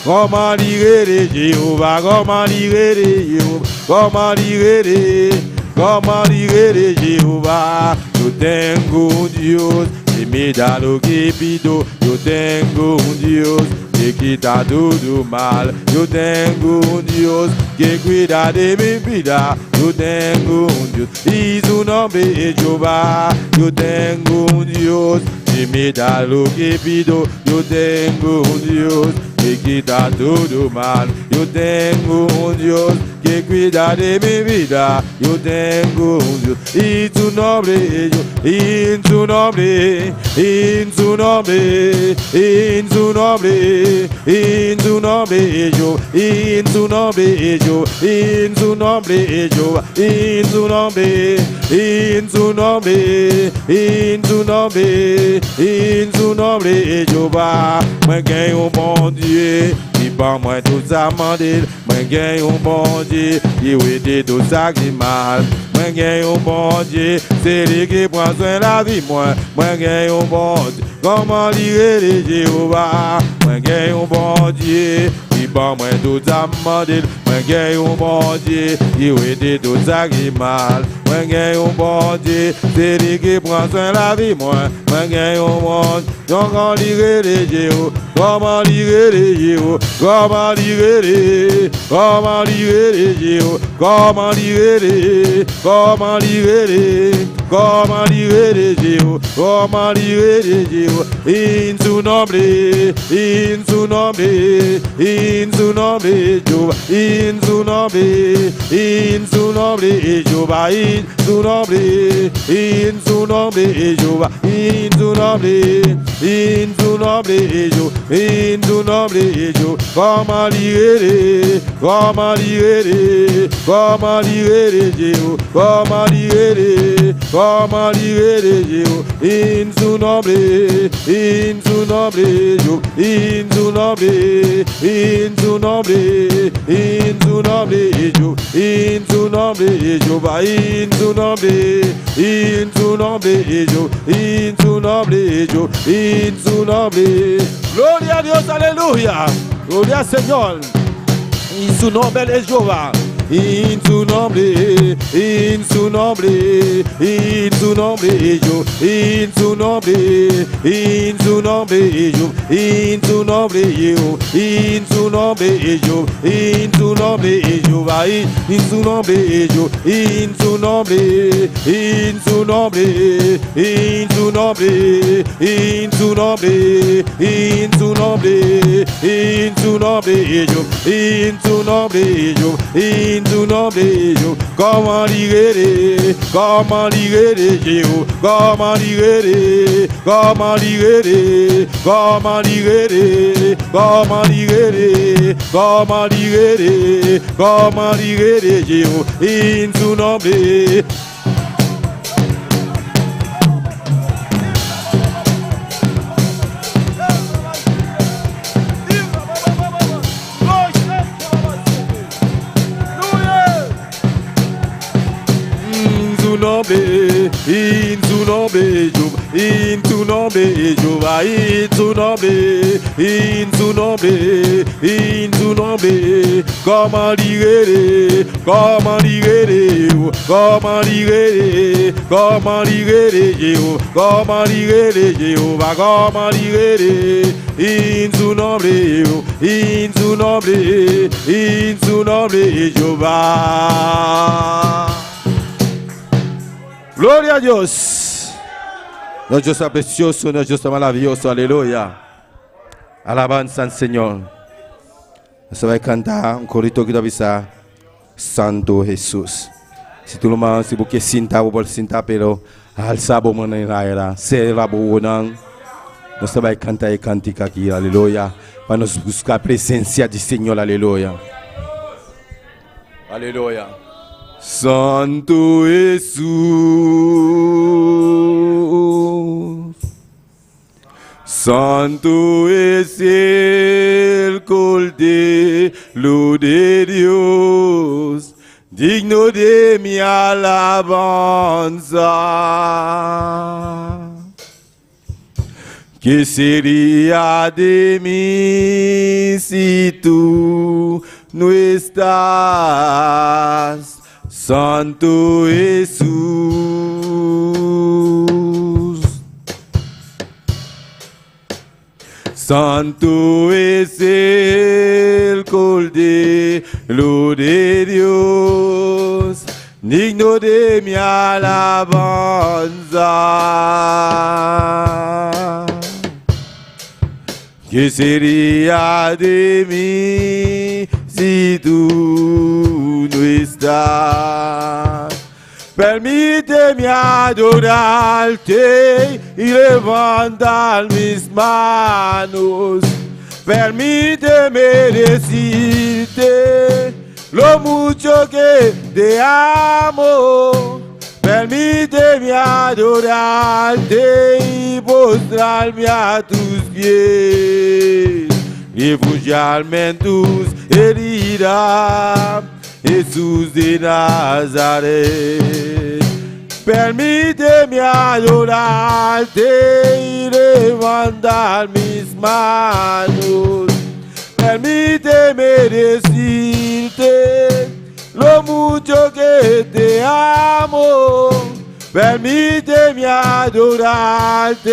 Kòman li rele Jewova? Kòman li rele Jewova? Kòman li rele? Kòman li rele Jewova? Yo tengo un Dios que me da lo que pido. Yo tengo un Dios que quita todo mal. Yo tengo un Dios que cuida de mi vida. Yo tengo un Dios y su nombre es Jehová. Yo tengo un Dios que me da lo que pido. Yo tengo un Dios que quita todo mal. Yo tengo un Dios que cuida de mi vida. Yo tengo un Dios y su nombre es yo. Y en su nombre, y en su nombre, y en su nombre, y en su nombre es yo. Y en su nombre es yo. Y en su nombre es yo. Y en su nombre, y en su nombre, y en su nombre, y en su nombre es Jehová. Mwen gen yon Bondye ki ban mwen tout sa m mande. Mwen gen yon Bondye ki wete tout sa ki mal. Mwen gen yon Bondye, se li ki pran swen lavi mwen. Mwen gen yon Bondye, kòman li rele Jewova? Mwen gen yon Bondye ki ban mwen tout sa m mande. Mwen gen yon Bondye ki wete tout sa ki mal. Mwen gen yon Bondye, se li ki pran swen lavi mwen. Mwen gen yon Bondye, kòman li rele Jewova? Kòman li rele Jewova? Kòman li rele? Kòman li rele Jewova? Kòman li rele? Kòman li rele? Kòman li rele Jewova? Kòman li rele Jewova? En su nombre, en su nombre, en su nombre, Jehová, en su nombre, en su nombre, Jehová, en su nombre, en su nombre, Jehová, en su nombre, en su nombre, Jehová, en su nombre, Jehová. Kòman li rele? Kòman li rele? Kòman li rele Jewova? Kòman li rele? Kòman li rele Jewova? En su nombre, en su nombre, Jehová, en su nombre, en su nombre, en su nombre, Jehová, en su nombre, Jehová, en su nombre, en su nombre, Jehová, en su nombre, Jehová, en su nombre. Gloria a Dios, aleluya. Gloria al Señor. Y su nombre es Jehová. En su nombre, en su nombre, en su nombre, yo, en su nombre, en su nombre, yo, en su nombre, yo, en su nombre, yo, en su nombre, Jehová, en su nombre, yo, en su nombre, en su nombre, en su nombre, en su nombre, en su nombre, en su nombre, yo, en su nombre, yo, en su nombre, yo. Como ligere, como ligere, yo, como ligere, como ligere, como ligere, como ligere, como ligere, como ligere, yo, en su nombre. En su nombre, en su nombre, yo, en su nombre, Jehová, en su nombre, en su nombre, en su nombre, como ligere, como ligere, como ligere, como ligere, Jehová, como ligere, Jehová, como ligere, en su nombre, en su nombre, en su nombre, Jehová. Gloria a Dios. Nos Dios está precioso, nos Dios está maravilloso, aleluya. Alabanza al Señor. Nos va a cantar un corito que avisa Santo Jesús. Si tú lo más, si busques cinta, por cinta, pero alza bo mano en la era, se la bo Nos va a cantar y cantica aquí, aleluya. Para nos buscar presencia del Señor, aleluya. Aleluya. Santo Jesús. Santo es el Cordero de Dios, digno de mi alabanza. ¿Qué sería de mí si tú no estás, Santo Jesús? Santo es el Cordero de Dios, digno de mi alabanza. ¿Qué sería de mí si tú no estás? Permíteme adorarte y levantar mis manos. Permíteme decirte lo mucho que te amo. Permíteme adorarte y postrarme a tus pies, refugiarme en tus heridas, Jesús de Nazaret. Permíteme adorarte y levantar mis manos. Permíteme decirte lo mucho que te amo. Permíteme adorarte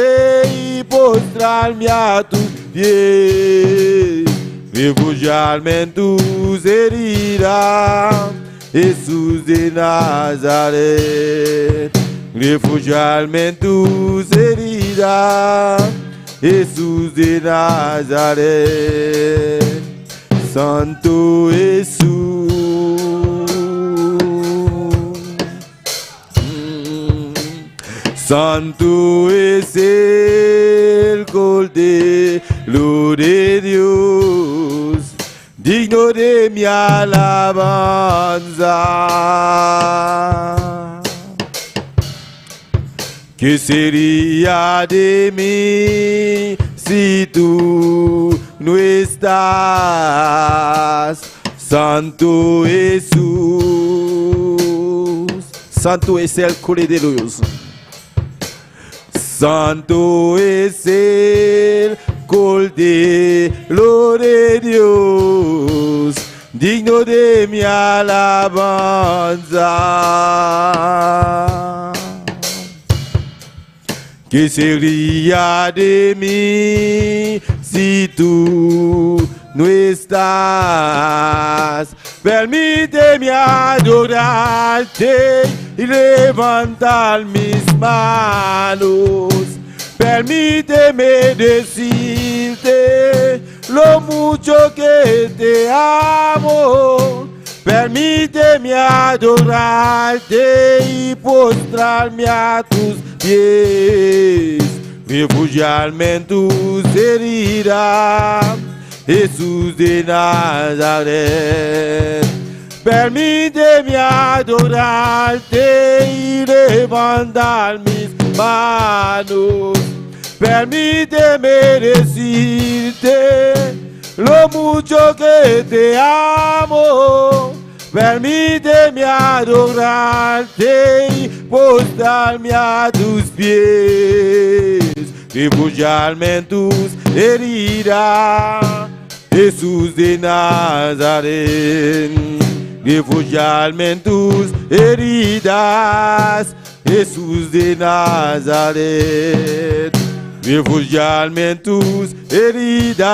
y postrarme a tus pies, refugiarme en tus heridas, Jesús de Nazaret. Refugiarme en tus heridas, Jesús de Nazaret. Santo Jesús. Santo es el Cordero de Dios, digno de mi alabanza. ¿Qué sería de mí si tú no estás, Santo Jesús? Santo es el Cordero de Dios. Santo es el Cordero de Dios, digno de mi alabanza. ¿Qué sería de mí si tú no estás? Permíteme adorarte y levantar mis manos. Permíteme decirte lo mucho que te amo. Permíteme adorarte y postrarme a tus pies, refugiarme en tus heridas, Jesús de Nazaret. Permíteme adorarte y levantar mis manos. Permíteme decirte lo mucho que te amo. Permíteme adorarte y postrarme a tus pies, refugiarme en tus heridas, Jesús de Nazaret. Refugiarme en tus heridas, Jesús de Nazaret. Refugiarme en tus heridas.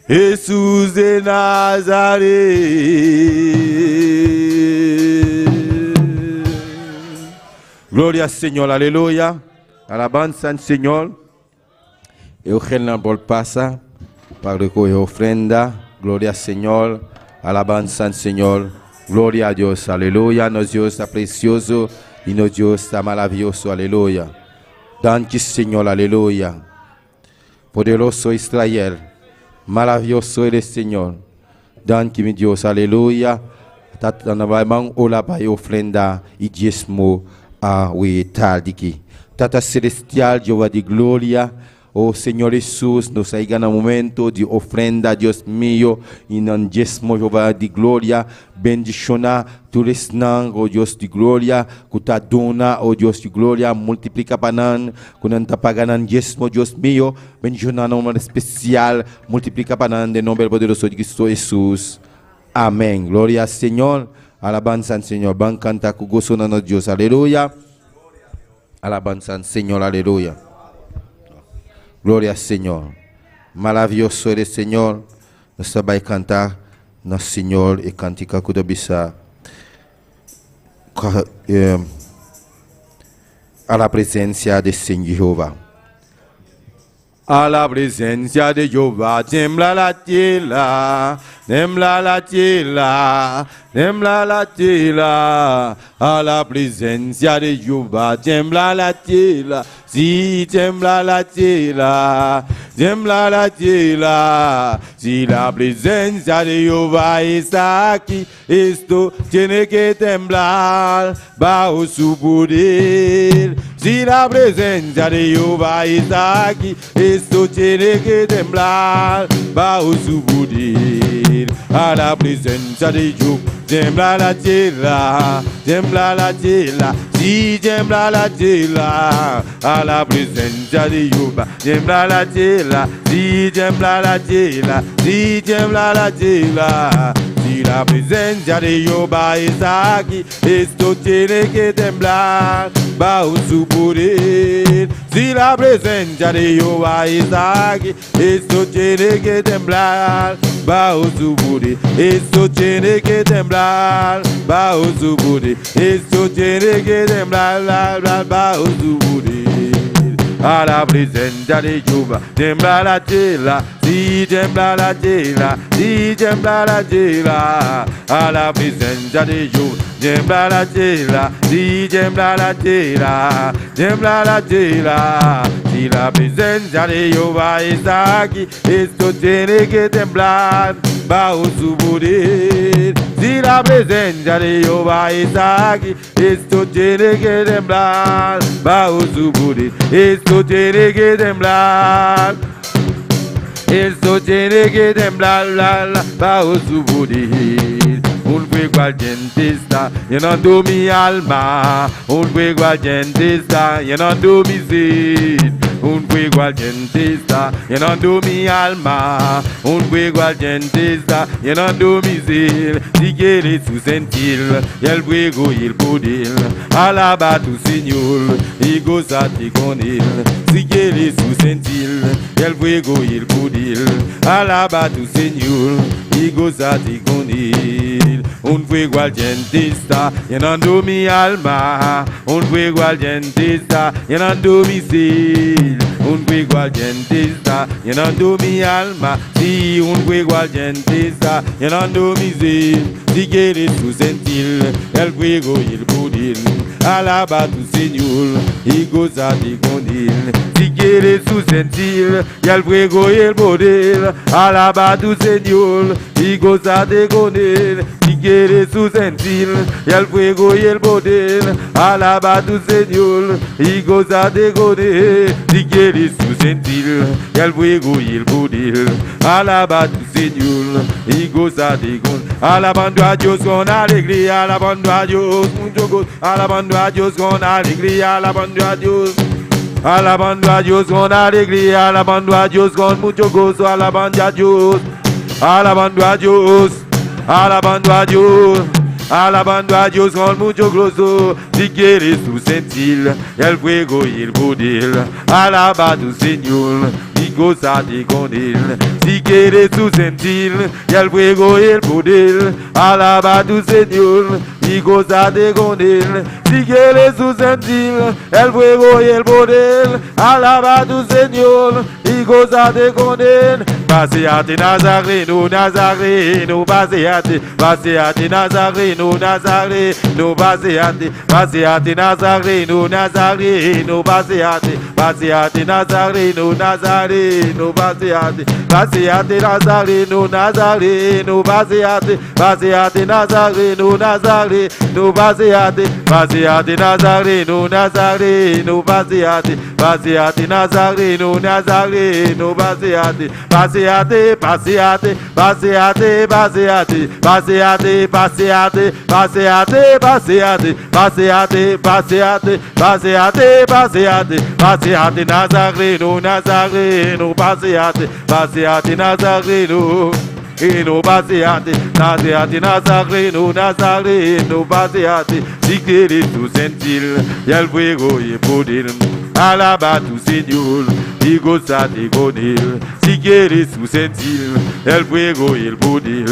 Jesús de Nazaret. Gloria al Señor, aleluya. Alabanza al Señor. Eugenio por pasa para recoger ofrenda. Gloria al Señor. Alabanza al Señor. Gloria a Dios, aleluya. Nos Dios está precioso y nos Dios está maravilloso, aleluya. Danke, Señor, aleluya. Poderoso Israel, maravilloso eres, Señor. Danke, mi Dios, aleluya. Tata ola pa ofrenda y diezmo a we taldiki. Tata celestial, Jehová de gloria. Oh Señor Jesús, nos haya un momento de ofrenda, Dios mío, y en diezmo, Jehová de gloria, bendiciona tu resnan, oh Dios de gloria, kuta dona, oh Dios de gloria, multiplica panan, kunanta paganan diezmo, Dios mío, bendiciona nombre especial, multiplica panan de nombre poderoso de Cristo Jesús. Amén. Gloria al Señor. Alabanza al Señor. Van canta con gozo a Dios. Aleluya. Alabanza al Señor. Aleluya. Gloria al Señor. Maravilloso eres, Señor. Nos va a cantar, nos Señor, y cantica kudabisa a la presencia de Señor Jehová. A la presencia de Jehová tiembla la tierra, tiembla la tierra, tiembla la tierra. A la presencia de Jehová tiembla la tierra, sí tiembla la tierra, tiembla la tierra. Si la presencia de Jehová está aquí, esto tiene que temblar bajo su poder. Si la presencia de Jehová está aquí, esto tiene que temblar bajo su poder. A la presencia de Jehová tiembla la tierra, tiembla la tierra, sí tiembla la tierra. A la presencia de Jehová tiembla la tierra, sí tiembla la tierra, sí tiembla la tierra. Si la presencia de Jehová está aquí, esto tiene que temblar bajo su poder. Si la presencia de Jehová está aquí, esto tiene que temblar bajo su poder. Esto tiene que temblar bajo su poder. Esto tiene que temblar la, la, bajo su poder. A la presencia de Jehová tiembla la tierra, sí tiembla la tierra, sí tiembla la tierra. A la presencia de Jehová tiembla la tierra, sí tiembla la tierra, tiembla la tierra. Si la presencia de Jehová está aquí, esto tiene que temblar bajo su poder. Si la presencia de Jehová está aquí, esto tiene que temblar bajo su poder. Esto tiene que temblar. Esto tiene que temblar la, la, bajo su poder. Un fuego ardiente está llenando mi alma. Un fuego ardiente está llenando mi ser. Un fuego ardiente está llenando mi alma. Un fuego ardiente está llenando mi ser. Si quieres tú sentir el fuego y el poder, alaba a tu Señor y gózate con él. Si quieres tú sentir el fuego y el poder, alaba a tu Señor y gózate con él. Un fuego ardiente está llenando mi alma. Un fuego ardiente está llenando mi ser. Un fuego ardiente está llenando mi alma. Sí, un fuego ardiente está llenando mi ser. Si quieres tú sentir el fuego y el poder, alaba a tu Señor y gózate con él. Si quieres tú sentir el fuego y el poder, alaba a tu Señor y gózate con él. Si quieres tú sentir el fuego y el poder, alaba a tu Señor y gózate con él. Si quieres tú sentir el fuego y el poder, alaba a tu Señor y gózate con. Alabando a Dios con alegría, alabando a Dios mucho gozo, alabando a Dios con alegría, alabando a Dios. Alabando a Dios con alegría, alabando a Dios con mucho gozo, alabando a Dios, alabando a Dios, alabando a Dios, alabando a Dios con mucho gozo. Si quieres tú sentir el fuego y el poder, alaba a tu Señor y gózate con él. Si quieres tú sentir el fuego y el poder, alaba a tu Señor y gózate con él. Si quieres tú sentir el fuego y el poder, alaba a tu Señor y gózate con él. Paseate Nazareno, Nazareno, paseate, paseate Nazareno, Nazareno, paseate, paseate Nazareno, Nazareno, paseate, paseate Nazareno, Nazareno, paseate, paseate Nazareno, Nazareno, paseate, paseate Nazareno, Nazareno, paseate, paseate Nazareno, Nazareno, paseate, paseate Nazareno, Nazareno, paseate, paseate, paseate, paseate, paseate, paseate, paseate, paseate, paseate, paseate, paseate, paseate, paseate, paseate Nazareno, Nazareno, paseate, paseate Nazareno. Eno paseate, paseate Nazareno, Nazareno, paseate. Si quieres tú sentir el fuego y el poder, alaba a tu Señor y gózate con él. Si quieres tú sentir el fuego y el poder,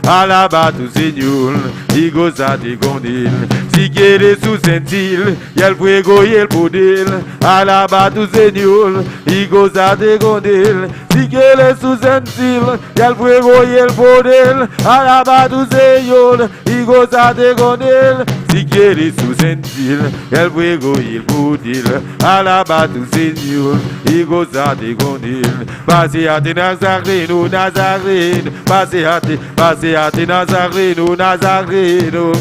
alaba a tu Señor y gózate con él. Si quieres tú sentir el fuego y el poder, alaba a tu Señor y gózate con él. Si quieres tú sentir el fuego y el poder, alaba a tu Señor y gózate con él. Si quieres tú sentir el fuego y el poder, alaba a tu Señor y gózate con él. Paseate Nazareno, Nazareno, paseate, paseate Nazareno, Nazareno.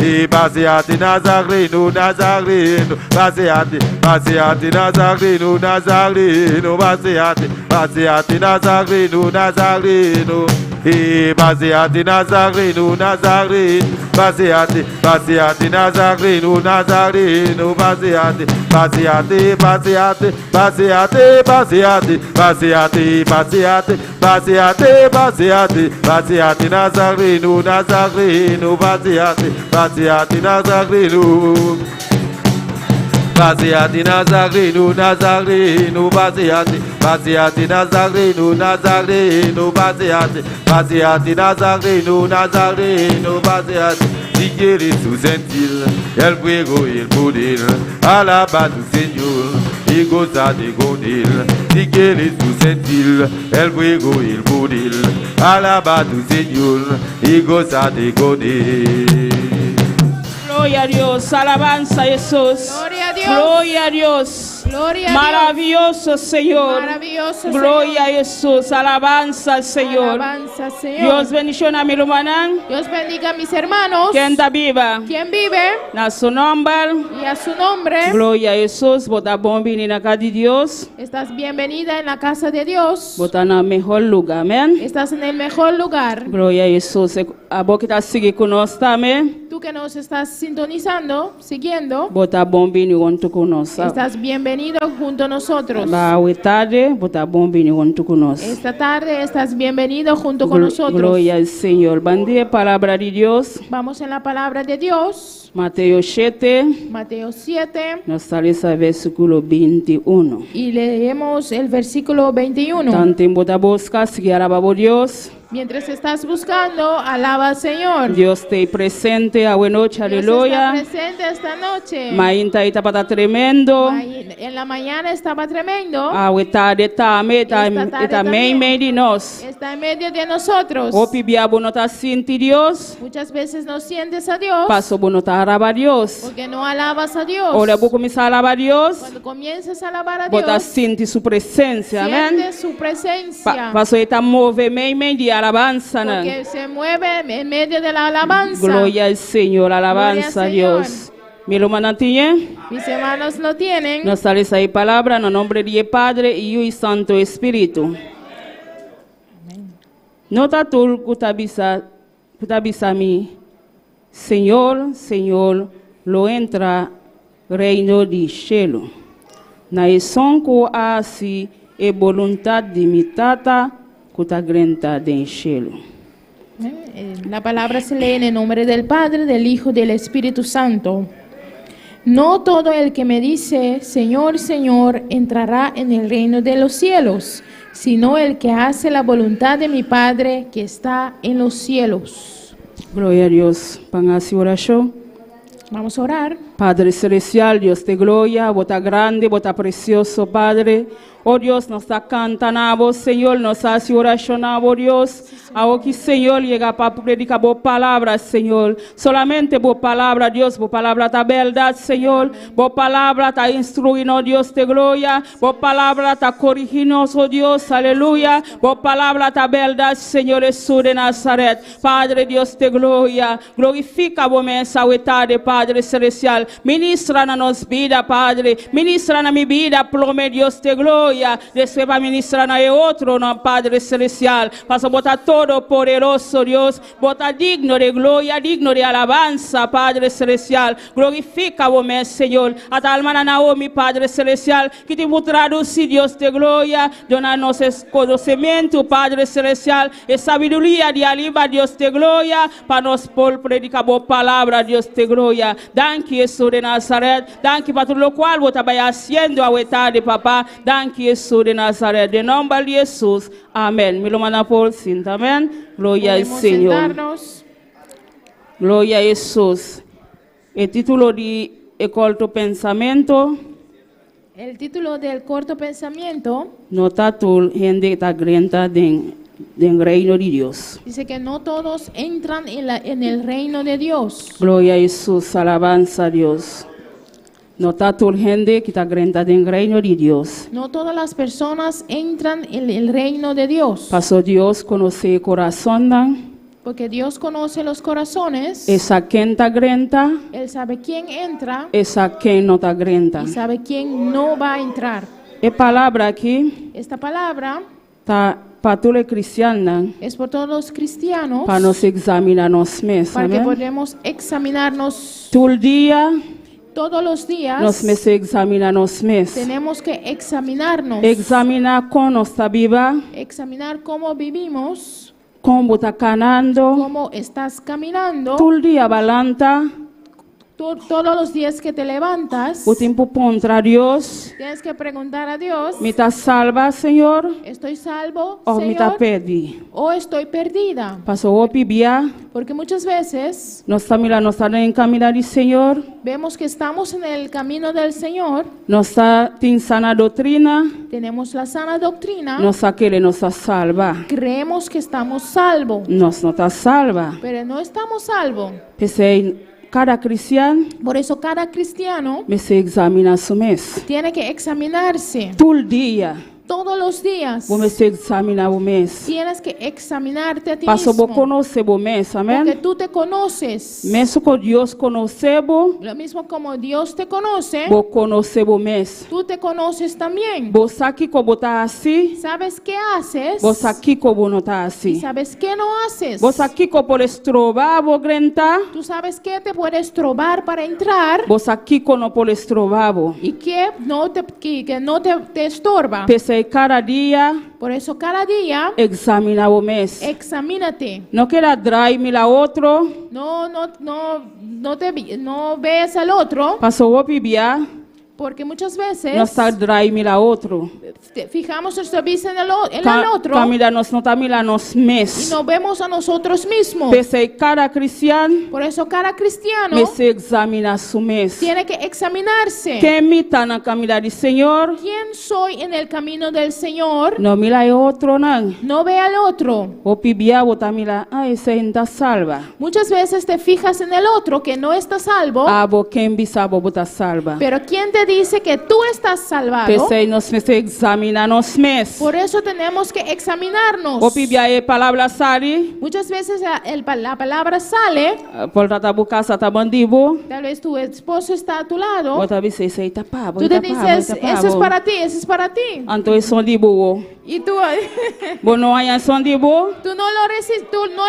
Y paseate Nazareno, Nazareno, paseate, paseate Nazareno, Nazareno, paseate, paseate Nazareno, Nazareno. Y paseate Nazareno, Nazareno, paseate, paseate Nazareno, Nazareno, paseate, paseate, paseate, paseate, paseate, paseate, paseate, paseate, paseate, paseate Nazareno, Nazareno, paseate, paseate Nazareno. Paseate Nazareno, Nazareno, paseate, paseate Nazareno, Nazareno, paseate, paseate Nazareno, Nazareno, paseate. Si quieres tú sentir el fuego y el poder, alaba a tu Señor y gózate con él. Si quieres tú sentir el fuego y el poder, alaba a tu Señor y gózate con él. Gloria a Dios, alabanza a Jesús. Gloria a Dios. Gloria a Dios. Gloria a Dios. Maravilloso Señor. Maravilloso Gloria a Señor. Jesús, alabanza al Señor. Alabanza, Señor. Dios bendiciona mi rumannan. Dios bendiga a mis hermanos. Ken ta biba? Quien vive Na su nomber. y a su nombre. Gloria a Jesús. Bo ta bon bini na cas di Dios. Estás bienvenida en la casa de Dios. Bo ta na mihor luga. Amén. Estás en el mejor lugar. Gloria a Jesús. Abo cu ta sigui cu nos tambe. Tú que nos estás sintonizando, siguiendo, Bo ta bon bini hunto cu nos. Estás bienvenido junto a nosotros. Awe tardi, bo ta bon bini hunto cu nos. Esta tarde estás bienvenido junto con nosotros. Gloria al Señor. Ban den palabra di Dios. Vamos en la palabra de Dios. Mateo 7, Mateo 7 nos ta lesa versiculo 21. Y leemos el versículo 21. Tanto bo ta busca, sigui alaba Dios. Mientras estás buscando, alaba al Señor. Dios ta presente awe nochi, Dios aleluya. está presente esta noche. Mainta ei tabata tremendo. En la mañana estaba tremendo. Awe tardi tambe, ta, Esta tarde ta mei también. mei di nos. Está en medio de nosotros. Hopi bia bo no ta sinti Dios, Muchas veces no sientes a Dios paso bo no ta alabá Dios. porque no alabas a Dios. Ora bo kuminsá alabá Dios, Cuando comienzas a alabar a bo ta Dios, sinti su presensia, amèn? sientes su presencia. Pa, paso e ta move mei mei di alabansa, Porque se mueve en medio de la alabanza. Gloria al Señor, alabanza a Gloria al Dios. Mi rumannan tin'é, Mis hermanos lo tienen. nos ta lesa e palabra na nòmber di Padre, Yu i Santu Spiritu. No ta tur ku ta bisa, ku ta bisa mi, Señor, Señor, lo drenta reino di shelu. Ma esun ku hasi e boluntat di mi Tata, ku ta drenta den shelu. La palabra se lee en el nombre del Padre, del Hijo y del Espíritu Santo. No todo el que me dice, Señor, Señor, entrará en el reino de los cielos, sino el que hace la voluntad de mi Padre que está en los cielos. Gloria na Dios. Ban hasi orashon. Vamos a orar. Padre Selestial, Dios di gloria, bo ta grandi, bo ta presioso, Padre. Oh Dios, nos ta kanta na bo, Señor, nos ta hasi orashon na bo, Dios. Awor Señor, yega pa prediká bo palabra, Señor. Solamente bo palabra, Dios, bo palabra ta bèrdat, Señor. Bo palabra ta instruyendo, Dios di gloria. Bo palabra ta korigiendo, oh Dios, aleluya. Bo palabra ta bèrdat, Señor Hesus di Nazaret. Padre Dios di gloria, glorifiká bo mes awe Padre Selestial. Ministrá na nos bida, Padre. Ministrá na mi bida, promé Dios di gloria. Despues pa ministrá na otro, no, Padre Selestial. Paso bo ta todopoderoso, Dios. Bo ta digno di gloria, digno di alabansa, Padre Selestial. Glorifiká bo mes, Señor. Ata ruman Naomi, Padre Selestial, ku tin tradusí, Dios di gloria. Duna nos konosementu, Padre Selestial, i sabiduria di ariba, Dios di gloria, pa nos por prediká bo palabra, Dios di gloria. Danki, Hesus di Nazaret. Danki pa tur loke bo ta hasiendo awe tardi, Papa. Danki, Hesus di Nazaret. Den nòmber di Hesus. Amèn. Mi rumannan por sinta. Amèn. Gloria al Podemos Señor. sentarnos. Gloria a Hesus. E título di E Korto Pensamentu. El título del corto pensamiento No ta tur hende ta drenta den reino di Dios. dice que no todos entran en el reino de Dios. Gloria a Hesus, alabansa na Dios. No ta tur hende ku ta drenta den reino di Dios. No todas las personas entran en el reino de Dios. Paso Dios konosé kurasonnan? Porque Dios conoce los corazones. E sa ken ta drenta, Él sabe quién entra e sa ken no ta drenta. y sabe quién no va a entrar. E palabra aki Esta palabra ta pa tur kristiannan, es por todos los cristianos pa nos eksaminá nos mes, para que amèn? podamos examinarnos Tur dia todos los días. nos mester eksaminá nos mes. Tenemos que examinarnos. Eksaminá kon nos ta biba, Examinar cómo vivimos, kon bo ta kanando. cómo estás caminando. Tur dia bo lanta, Todos los días que te levantas, bo tin ku puntra Dios, tienes que preguntar a Dios, mi ta salva, Señor, ¿estoy salvo, òf mi ta Señor? pèrdí? ¿O estoy perdida? Paso hopi bia, Porque muchas veces nos ta mira, nos ta den kaminda di Señor, vemos que estamos en el camino del Señor, nos ta tin sana doktrina, tenemos la sana doctrina, nos ta kere nos ta salva. creemos que estamos salvos, Nos no ta salva. pero no estamos salvos. P'esei, kada kristian Por eso cada cristiano mester eksaminá su mes. tiene que examinarse Tur dia, todos los días. bo mester eksaminá bo mes. Tienes que examinarte a ti Paso bo mismo. konosé bo mes, Porque amèn? tú te conoces. Mesun ku Dios konosé bo, Lo mismo como Dios te conoce, bo konosé bo mes. tú te conoces también. Bo sa kiko bo ta hasi, Sabes qué haces bo sa kiko bo no ta y hasi. sabes qué no haces. Bo sa kiko por stroba bo drenta, Tú sabes qué te puede estorbar para entrar bo sa kiko no por stroba bo. y qué no te, que no te estorba. P'esei kada dia, Por eso cada día, eksaminá bo mes. examínate. No keda drai mira otro, No, no, no, no te no veas al otro, Paso hopi bia, Porque muchas veces Nos ta drai mira otro. fijamos nuestra vista en el otro Kaminda nos no ta mira nos y mes. no vemos a nosotros mismos. P'esei kada kristian Por eso cada cristiano mester eksaminá su mes. tiene que examinarse. Ken mi ta na kaminda di Señor? ¿Quién soy en el camino del Señor? No mira e otronan. No ve al otro. Hopi bia bo ta mira, ah, esei no ta salba. Muchas veces te fijas en el otro que no está salvo, Abo ken bisa bo bo ta salba. pero ¿quién te dice que tú estás salvado? P'esei nos mester eksaminá nos mes. Por eso tenemos que examinarnos. Hopi bia e palabra sali, Muchas veces la palabra sale, por ta bo kasá ta band'i bo. tal vez tu esposo está a tu lado, Bo ta bisa esei ta pa bo, tú te ta pa bo, dices, ta pa eso es bo. para ti, eso es para ti. Anto esun di bo. Y tú, Bo no a haña esun di bo. tú no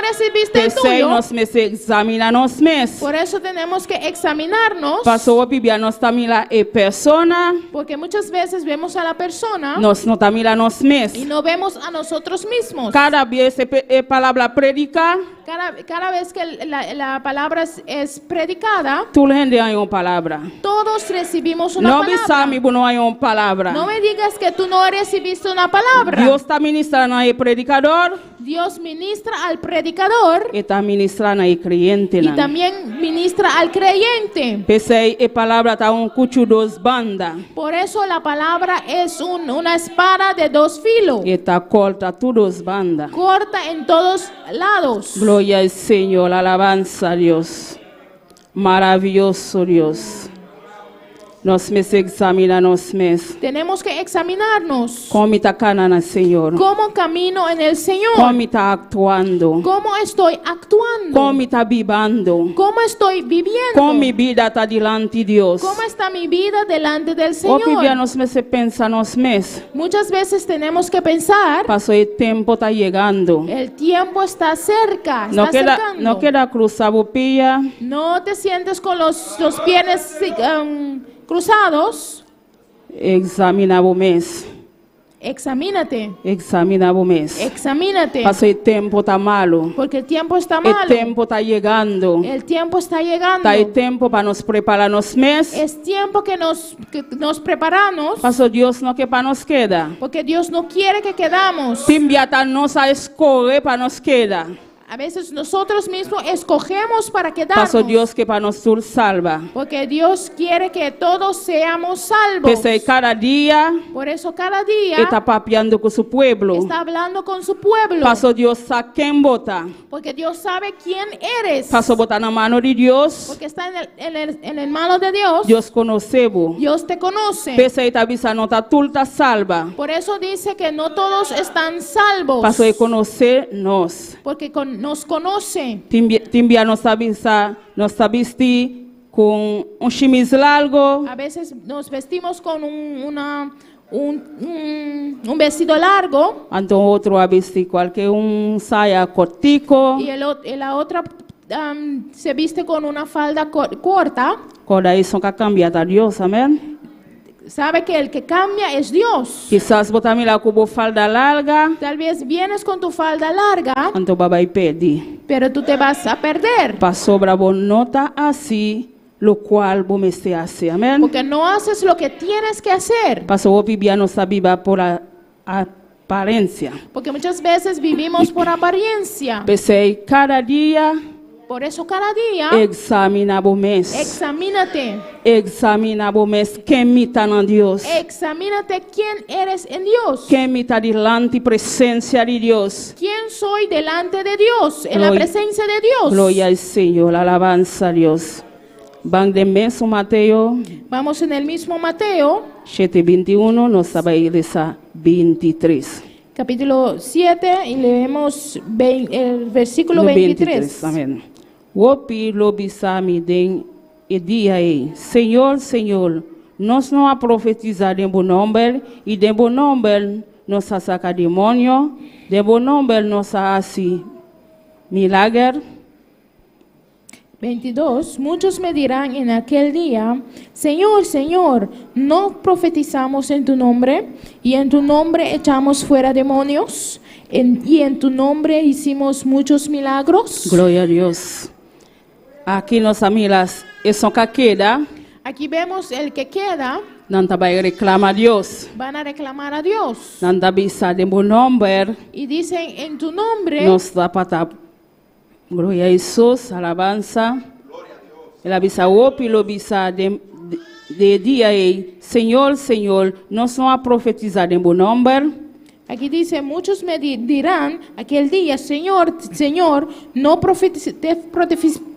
recibiste el P'esei tuyo. nos mester eksaminá nos mes. Por eso tenemos que examinarnos, Paso hopi bia nos ta mira e persona, porque muchas veces vemos a la persona nos no ta mira nos mes. y no vemos a nosotros mismos. Kada bes e palabra prediká, Cada vez que la palabra es predicada, tur hende a haña un palabra. todos recibimos una No palabra. bisa mi bo no a haña un palabra. No me digas que tú no recibiste una palabra. Dios ta ministrá na e predikadó, Dios ministra al predicador i ta ministrá na e kreyente. y también ministra al creyente. P'esei e palabra ta un kuchú dos banda. Por eso la palabra es una espada de dos filos. E ta kòrta tur dos banda. Corta en todos lados. Gloria al Señor, alabanza a Dios. Maravioso Dios. Nos mester eksaminá nos mes. Tenemos que examinarnos. Kon mi ta kana na Señor. ¿Cómo camino en el Señor? Kon mi ta aktuando. ¿Cómo estoy actuando? Kon mi ta bibando. ¿Cómo estoy viviendo? Kon mi bida ta dilanti di Dios. ¿Cómo está mi vida delante del Hopi bia Señor? nos mester pensa nos mes. Muchas veces tenemos que pensar, Paso e tempu ta yegando. el tiempo está cerca, está No keda, acercando. no keda krusa bo pia. No te sientes con los pies cruzados. Eksaminá bo mes. Examínate, Eksaminá bo mes. examínate, Paso e tempu ta malu. porque el tiempo está E malo. tempu ta yegando. El tiempo está llegando. Ta e tempu pa nos prepará nos mes. Es tiempo que nos preparamos, Paso Dios no ke pa nos keda. porque Dios no quiere que quedamos. Tin bia ta nos a skohe pa nos keda. A veces nosotros mismos escogemos para quedarnos. Paso Dios ke pa nos tur salba. Porque Dios quiere que todos seamos salvos. P'esei kada dia Por eso cada día e ta papiando ku su pueblo. está hablando con su pueblo. Paso Dios sa ken bo ta. Porque Dios sabe quién eres. Paso bo ta na man di Dios. Porque está en el mano de Dios. Dios konosé bo. Dios te conoce. P'esei e ta bisa no ta tur ta salba. Por eso dice que no todos están salvos. Paso e konosé nos. Porque nos conoce. Tin bia nos ta bisa, nos ta bisti ku un shimis largu. A veces nos vestimos con un, una, un vestido largo Anto otro a bisti kualke un saya kòrtiku. y la otra se viste con una falda corta. Kòrda esun ku kambia ta Dios, amèn? Sabe que el que cambia es Dios. Kisas bo ta mira ku bo falda largu, Tal vez vienes con tu falda larga, anto bo ta bai pèrdè. pero tú te vas a perder. Pasobra bo no ta hasi lokual bo mester hasi, amèn? Porque no haces lo que tienes que hacer. Paso hopi bia nos ta biba pa aparensia. Porque muchas veces vivimos por apariencia. P'esei kada dia Por eso cada día, eksaminá bo mes. examínate. Eksaminá bo mes ken mi ta na Dios. Examínate quién eres en Dios. Ken mi ta dilanti presensia di Dios. ¿Quién soy delante de Dios? En la Gloria- presencia de Dios. Gloria al Señor, alabanza a Dios. Ban den mesun Mateo Vamos en el mismo Mateo, 7:21, nos ta bai lesa 23. Capítulo 7, y leemos el versículo No 23. Amèn. Hopi lo bisa mi den e dia ei. Señor, Señor, nos no a profetisá den bo nòmber i den bo nòmber nos a saka demoño, den bo nòmber nos a hasi milager. 22. Muchos me dirán en aquel día: Señor, Señor, ¿no profetizamos en tu nombre? Y en tu nombre echamos fuera demonios, y en tu nombre hicimos muchos milagros. Gloria a Dios. Aki nos a mira esun ku keda Aquí vemos el que queda. Nan ta bai reklama Dios. Van a reclamar a Dios. Nan ta bisa den bo nòmber. Y dicen en tu nombre. Nos tabata. Gloria a Hesus, alabansa. El a bisa hopi lo bisa den e dia ei, Señor, Señor, nos no a profetisa den bo nòmber? Aquí dice, muchos me dirán aquel día, Señor, Señor, ¿no te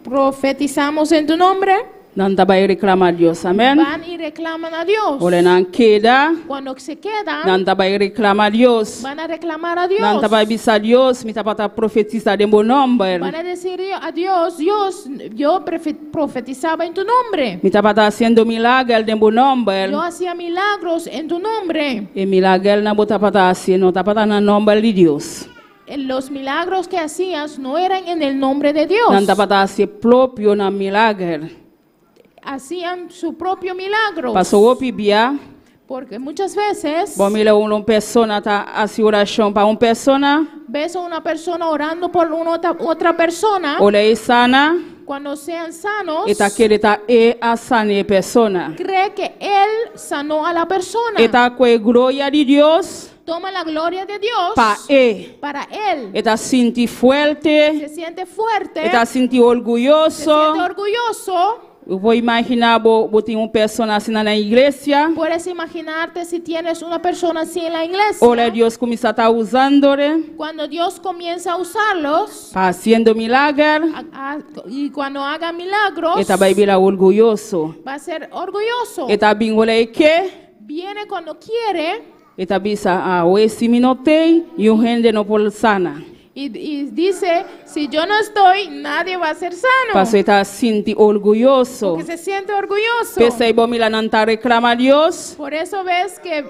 profetizamos en tu nombre? Nan ta bai reklama Dios, amèn. Van y reclaman a Dios. Ora nan keda, Cuando se quedan, nan ta bai reklama Dios. van a reclamar a Dios. Nan ta bai bisa Dios, mi tabata profetisa den bo nòmber. Van a decir a Dios, Dios, yo profetizaba en tu nombre. Mi tabata hasiendo milager den bo nòmber. Yo hacía milagros en tu nombre. E milagernan bo tabata hasi no tabata na nòmber di Dios. Los milagros que hacías no eran en el nombre de Dios. Nan tabata hasi propio nan milager. Hacían su propio milagros. Paso hopi bia. Porque muchas veces. Bo mira un persona ta hasi orashon pa un persona. Ves a una persona orando por una otra, otra persona. Ora e sana. Cuando sean sanos. E ta kere ta e a sana e persona. Cree que él sanó a la persona. E ta kohe gloria di Dios. Toma la gloria de Dios. Pa e. Para él. E ta sinti fuerte. Se siente fuerte. E ta sinti orguyoso. Se siente orgulloso. Bo por imaginá bo bo tin un persona asina na iglesia? Puedes imaginarte si tienes una persona así en la iglesia. Ora Dios kuminsá ta usandore. Cuando Dios comienza a usarlos. Pa hasiendo milager. A, a, y cuando haga milagros. E ta bai bira orguyoso. Va a ser orgulloso. E ta bin ora e ke. Viene cuando quiere. E ta bisa, Awe si mi no tei, niun hende no por sana. Y y dice, Si yo no estoy, nadie va a ser sano. Pasobra e ta sinti orguyoso. Porque se siente orgulloso. P'esei bo mira nan ta reclama Dios. Por eso ves que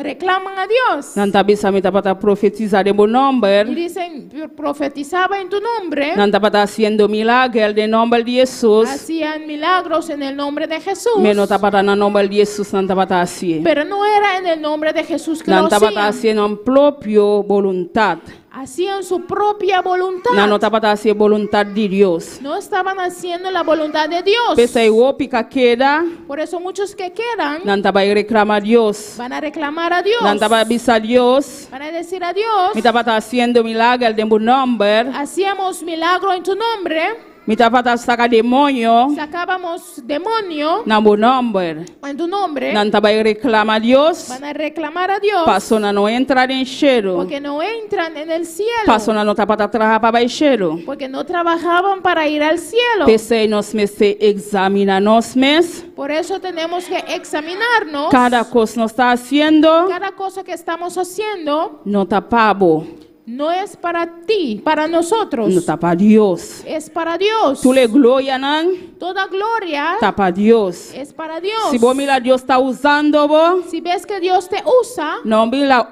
reclaman a Dios. Nan ta bisa, Mi tabata profetiza den bo nomber. Y dicen, Profetizaba en tu nombre. Nan tabata haciendo milager den nomber di Jesus. Hacían milagros en el nombre de Jesús. Me no tabata na nomber di Jesus nan tabata hacié. Pero no era en el nombre de Jesús que lo Nan tabata hacían. hacié nan propio boluntad. Hacían su propia voluntad. Nan no tabata haci e boluntad di Dios. No estaban haciendo la voluntad de Dios. P'esei hopi ka keda. Por eso muchos que quedan. Nan ta bai reclama Dios. Van a reclamar a Dios. Nan ta bai bisa Dios. Van a decir a Dios. Mi tabata haciendo milager den bo nomber. Hacíamos milagro en tu nombre. Mi tabata saka demoño. Sacábamos demonio. Na bo nomber. En tu nombre. Nan ta bai reclama Dios. Van a reclamar a Dios. Paso nan no entra den shelu. Porque no entran en el cielo. Paso nan no tabata traha pa bai shelu. Porque no trabajaban para ir al cielo. P'esei nos mester examina nos mes. Por eso tenemos que examinarnos. Kada kos nos ta hasiendo. Cada cosa que estamos haciendo. No ta pa bo. No es para ti, para nosotros. No ta pa Dios. Es para Dios. Tur e glorianan. Toda gloria. Ta pa Dios. Es para Dios. Si bo mira Dios ta usando bo. Si ves que Dios te usa. No bira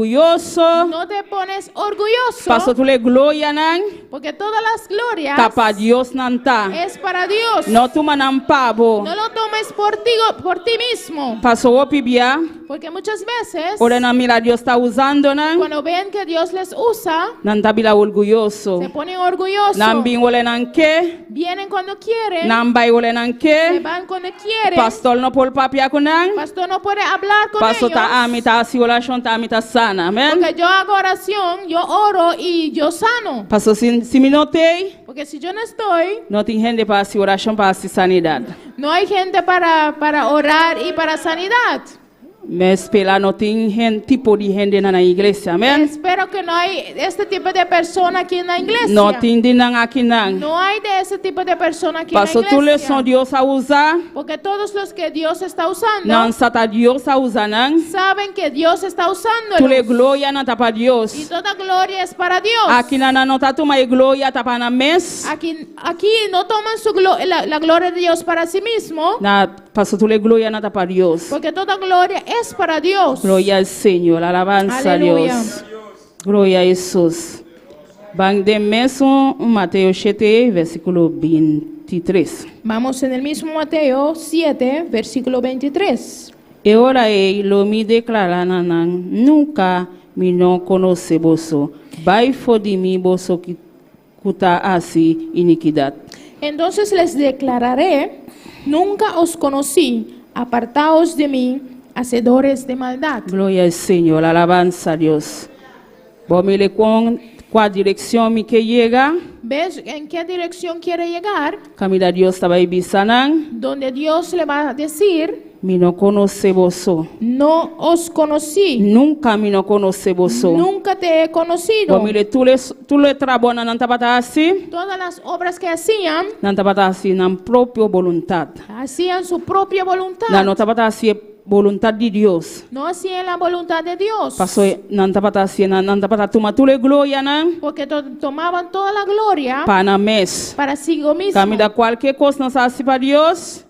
orguyoso. No te pones orgulloso. Paso tur e glorianan. Porque todas las glorias. Ta pa Dios nan ta. Es para Dios. No tuma nan pa bo. No lo tomes por ti, por ti mismo. Paso hopi bia. Porque muchas veces. Ora nan mira Dios ta usando nan. Cuando ven que Dios les usa. Nan ta bira orguyoso. Se ponen orgulloso. Nan bin ora nan ke. Vienen cuando quieren. Nan bai ora nan ke. Se van cuando quieren. Pastor no por papia cu nan. Pastor no puede hablar con Paso ellos. ta ami ta hasi oracion ta ami ta sana. Amen. Porque yo hago oración, yo oro y yo sano. Paso si si mi no tei. Porque si yo no estoy. No tin hende pa hasi oracion pa hasi sanidad. No hay gente para para orar y para sanidad. Mi spera no tin hen tipo di hendenan na iglesia, amen. Espero que no hay este tipo de persona aquí en la iglesia. No tin di nan akinan. No hay de ese tipo de persona aquí en la Paso tur iglesia. esun Dios a usa. Porque todos los que Dios está usando. Nan sa ta Dios a usa nan. Saben que Dios está usándolos. Tur e glorianan ta pa Dios. Y toda gloria es para Dios. Akinan nan no ta tuma e gloria ta pa nan mes. Aquí, aquí no toman su glo- la, la gloria de Dios para sí mismo. Na paso tur e glorianan ta pa Dios. Porque toda gloria es para Dios. Gloria al Señor, alabanza a Aleluya. Dios. Gloria a Hesus. Ban den mesun Mateo shete, versículo bintitres. Vamos en el mismo Mateo 7, versículo 23. E ora ei lo mi deklará na nan, Nunka mi no konosé boso. Bai for di mi, boso ku ta hasi inikidat. Entonces les declararé, Nunca os conocí, apartaos de mí, hacedores de maldad. Gloria al Señor, alabanza a Dios. Bo mira kon kua direkshon mi ke yega. ¿Ves en qué dirección quiere llegar? Kaminda Dios ta bai bisa nan. Donde Dios le va a decir, Mi no konosé boso. no os conocí, Nunka mi no konosé boso. nunca te he conocido. Bo mira tur tur e trabounan nan tabata hasi. Todas las obras que hacían, Nan tabata hasi nan propio boluntat. hacían su propia voluntad. Nan no tabata hasi boluntat di Dios. No hacían la voluntad de Dios. Paso nan tabata hasi nan nan tabata tuma tur e glorianan Porque tomaban toda la gloria pa nan mes. para sí mismo. Kaminda kualke kos nos hasi pa Dios.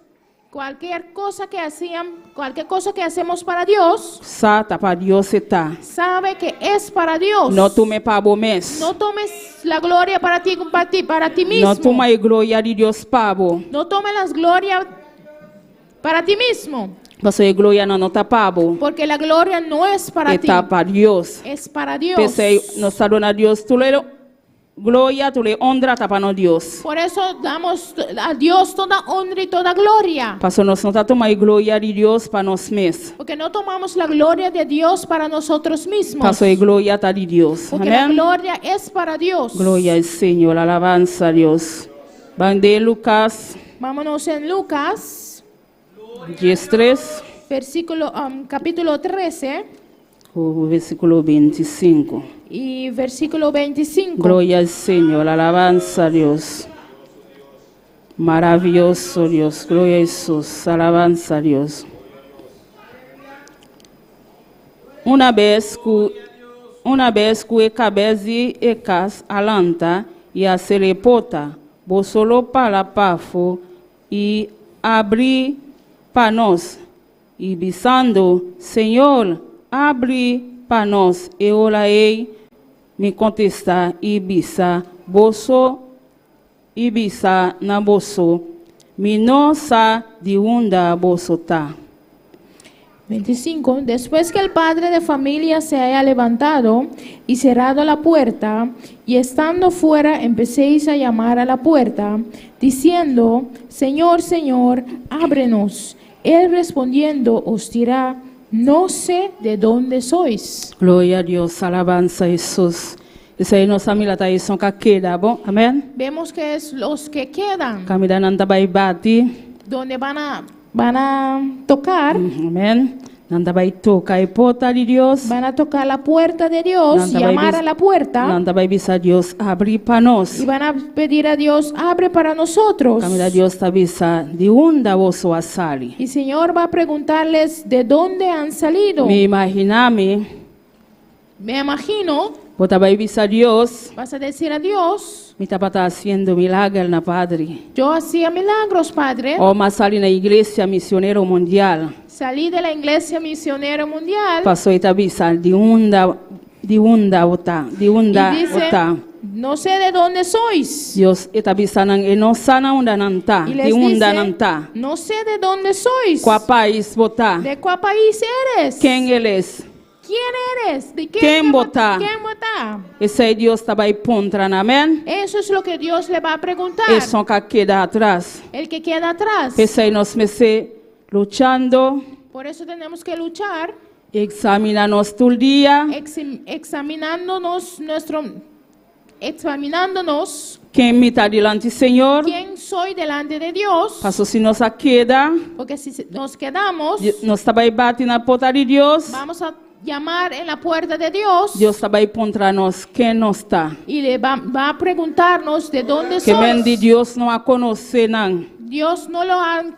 Cualquier cosa que hacían, cualquier cosa que hacemos para Dios, Sa ta pa Dios e ta. sabe que es para Dios. No tum'é pa bo mes. No tomes la gloria para ti, para ti, para ti mismo. No tuma e gloria di Dios pa bo. No tomes las gloria para ti mismo, Paso e glorianan no ta pa bo. porque la gloria no es para ti, E ta pa Dios. es para Dios. P'esei nos ta duna Dios tur e gloria, tur e honra ta pa nos Dios. Por eso damos a Dios toda honra y toda gloria. Paso nos no ta tuma e gloria di Dios pa nos mes. Porque no tomamos la gloria de Dios para nosotros mismos. Paso e gloria ta di Dios. Porque la Amèn. gloria es para Dios. Gloria al Señor, alabanza a Dios. Ban den Lucas Vámonos en Lucas, 13, versículo, capítulo 13 versíkulo 25. y versículo 25. Gloria al Señor, alabanza a Dios. Maravioso Dios, gloria a Jesús, alabanza a Dios. Una bes ku una bes ku e kabes di e kas a lanta i a sera e porta, boso lo para pafó i habri pa nos. I bisando, Señor, habri pa nos. E ora ei mi kontestá i bisa boso i bisa na boso, Mi no sa di unda boso ta. 25. Después que el padre de familia se haya levantado y cerrado la puerta, y estando fuera empecéis a llamar a la puerta, diciendo, Señor, Señor, ábrenos. Él respondiendo os dirá, no sé de dónde sois. Gloria a Dios, alabanza a Jesús. Esei nos a mira ta esun ku a keda, bon? Amèn? Vemos que es los que quedan, Kaminda nan ta bai bati. donde van a tocar, Amèn. Nan ta bai toka e porta di Dios. van a tocar la puerta de Dios, Nan ta bai llamar a la puerta, Nan ta bai bisa Dios habri pa nos. y van a pedir a Dios, abre para nosotros. Kaminda Dios ta bisa di unda boso a sali. Y Señor va a preguntarles de dónde han salido. Mi imaginá mi, Me imagino, bo ta bai bisa Dios, vas a decir a Dios, mi tabata hasiendo milager na Padre. yo hacía milagros, Padre. O m'a sali na Iglesia Misionero Mundial. Salí de la Iglesia Misionera Mundial Paso e ta bisa di unda di unda bo ta, di unda y dice, bo ta. no sé de dónde sois. Dios e ta bisa nan e no sa na unda nan ta, Y les di unda dice, nan ta. no sé de dónde sois. Kua pais bo ta? ¿De cuál país eres? Ken eres? ¿Quién eres? ¿De qué Ken bo ta? ¿Ken bo ta? Esei Dios ta bai puntra nan, amèn? Eso es lo que Dios le va a preguntar. Esun ku a keda atras. El que queda atrás. P'esei nos mester luchando, Por eso tenemos que luchar, eksaminá nos tur dia, examinándonos nuestro examinándonos ken mi ta dilanti Señor. quién soy delante de Dios. Paso si nos a keda, Porque si nos quedamos, nos ta bai bati na porta di Dios. vamos a llamar en la puerta de Dios Dios ta bai puntra nos ken nos ta. y le va a preguntarnos de dónde Ke men di sois. Dios no a konosé nan. Dios no lo han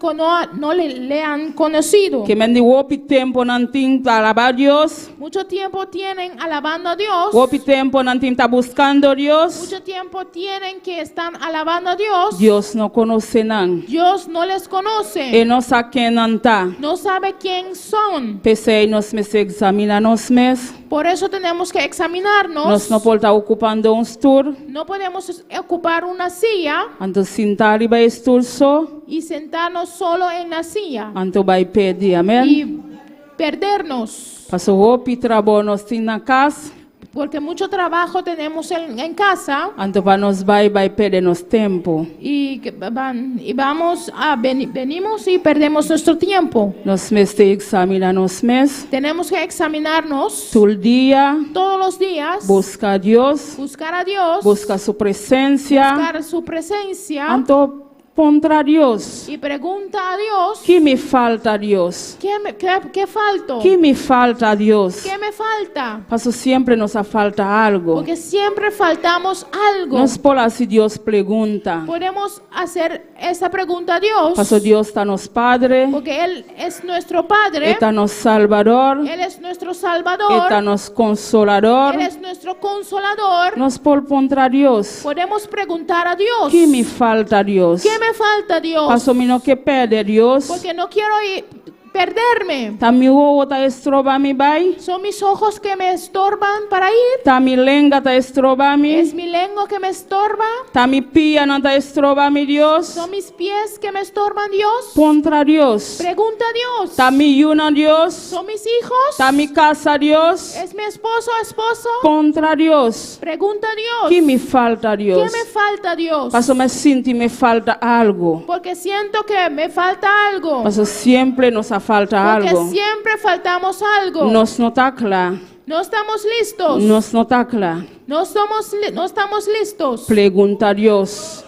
no le han conocido. Ke men di hopi tempu nan tin ta alabá Dios. Mucho tiempo tienen alabando a Dios. Hopi tempu nan tin ta buskando Dios. Mucho tiempo tienen que están alabando a Dios. Dios no konosé nan. Dios no les conoce. E no sa ken nan ta. No sabe quién son. P'esei nos mester eksaminá nos mes. Por eso tenemos que examinarnos. Nos no por ta okupando un stul. No podemos ocupar una silla Anto sinta riba e stul so. y sentarnos solo en la silla Anto bai pèrdè, amèn? y perdernos. Paso hopi trabou nos tin na kas. Porque mucho trabajo tenemos en casa Anto pa nos bai bai pèrdè nos tempu. Y, que van, y vamos a venimos y perdemos nuestro tiempo. Nos mester eksaminá nos mes. Tenemos que examinarnos Tur dia, todos los días, buska Dios, buscar a Dios, buska su presensia. Buscar su presencia Anto puntra Dios. Y pregunta a Dios. Ki mi falta, Dios? ¿Qué falto? Ki mi falta, Dios? ¿Qué me falta? Paso semper nos a falta algu. Porque siempre faltamos algo. Nos por hasi Dios pregunta. Podemos hacer esa pregunta a Dios. Paso Dios ta nos Padre. Porque Él es nuestro Padre. E ta nos Salbador. Él es nuestro Salvador. E ta nos Konsolador. Él es nuestro Consolador. Nos por puntra Dios. Podemos preguntar a Dios. Ki mi falta, Dios? ¿Qué me falta, Dios? Paso mi no ke pèrdè, Dios. Porque no quiero perderme. Ta mi wowo ta stroba mi bai. Son mis ojos que me estorban para ir. Ta mi lenga ta stroba mi. Es mi lengua que me estorba. Ta mi pianan ta stroba mi, Dios. Son mis pies que me estorban, Dios. Puntra Dios. Pregunta a Dios. Ta mi yunan, Dios. Son mis hijos. Ta mi kasá, Dios. Es mi esposo, esposo. Puntra Dios. Pregunta a Dios. Ki mi falta, Dios? ¿Qué me falta, Dios? Paso mi ta sinti mi falta algu. Porque siento que me falta algo. Paso semper nos a falta Porque algu. Siempre faltamos algo. Nos no ta kla. No estamos listos. Nos no ta kla. No estamos listos. Pregunta Dios.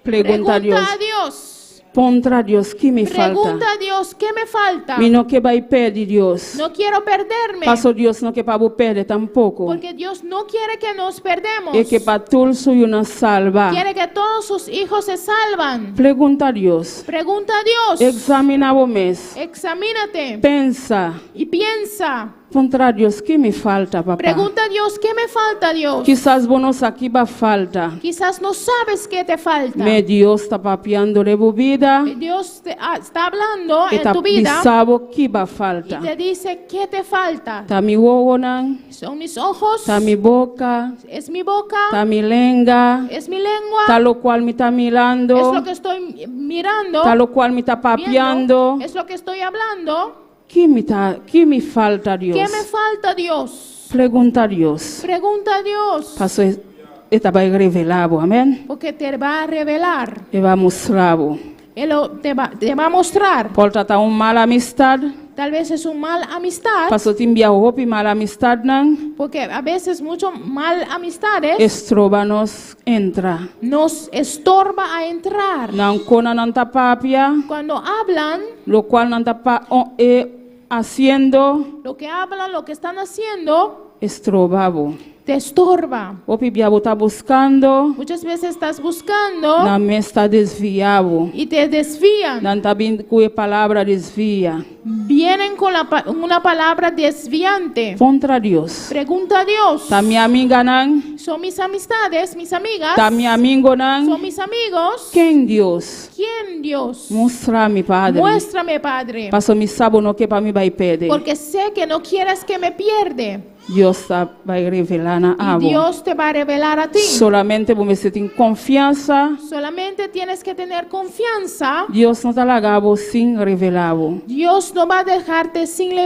Pregunta Pregunta Dios. a Dios. Puntra Dios, ki mi falta? Pregunta a Dios, ¿qué me falta? Mi no ke bai pèrdè, Dios. No quiero perderme. Paso Dios no ke pa bo pèrdè tampoko. Porque Dios no quiere que nos perdemos. E ke pa tur su yunan salba. Quiere que todos sus hijos se salvan. Pregunta Dios. Pregunta a Dios. Eksaminá bo mes. Examínate. Pensa. Y piensa. Puntra Dios, ki mi falta, papá? Pregunta a Dios, ¿qué me falta, Dios? Kisas bo no sa ki bo falta. Quizás no sabes qué te falta. Ma Dios ta papiando den bo bida. Dios te está hablando E en ta tu vida bisa bo ki bo y falta. te dice qué te falta. Ta mi wowonan, Son mis ojos, ta mi boka, es mi boca, ta mi lenga, es mi lengua, ta lokual mi ta mirando, es lo que estoy mirando, ta lokual mi ta viendo, papiando. Es lo que estoy hablando. Ki mi ta, ki mi falta, Dios? ¿Qué me falta, Dios? Pregunta Dios. Pregunta a Dios, Paso e ta bai revelá bo, amèn? Porque te va a revelar. E bai mustra bo. Él te va a mostrar. Por ta un mal amistat, Tal vez es un mal amistad, paso tin bia hopi mal amistatnan, porque a veces mucho mal amistades stroba nos entra. Nos estorba a entrar. Nan kon nan ta papia, Cuando hablan, lokual nan ta pa, o, hasiendo, lo que hablan, lo que están haciendo, stroba bo. Te estorba. Hopi bia bo ta buskando, Muchas veces estás buscando nan mes ta desviá bo. Y te desvían. Nan ta bin ku e palabra desviá. Vienen con una palabra desviante. Puntra Dios. Pregunta a Dios. Ta mi amiganan, Son mis amistades, mis amigas. Ta mi amigunan. Son mis amigos. Ken Dios? ¿Quién, Dios? Mustra mi, Padre. Muéstrame, Padre. Paso mi sa bo no ke pa mi bai pèrdè. Porque sé que no quieres que me pierde. Dios ta bai revelá na Y abo. Dios te va a revelar a ti. Solamente bo tin konfiansa. Solamente tienes que tener confianza. Dios no ta laga bo sin revelá bo. Dios no va a dejarte sin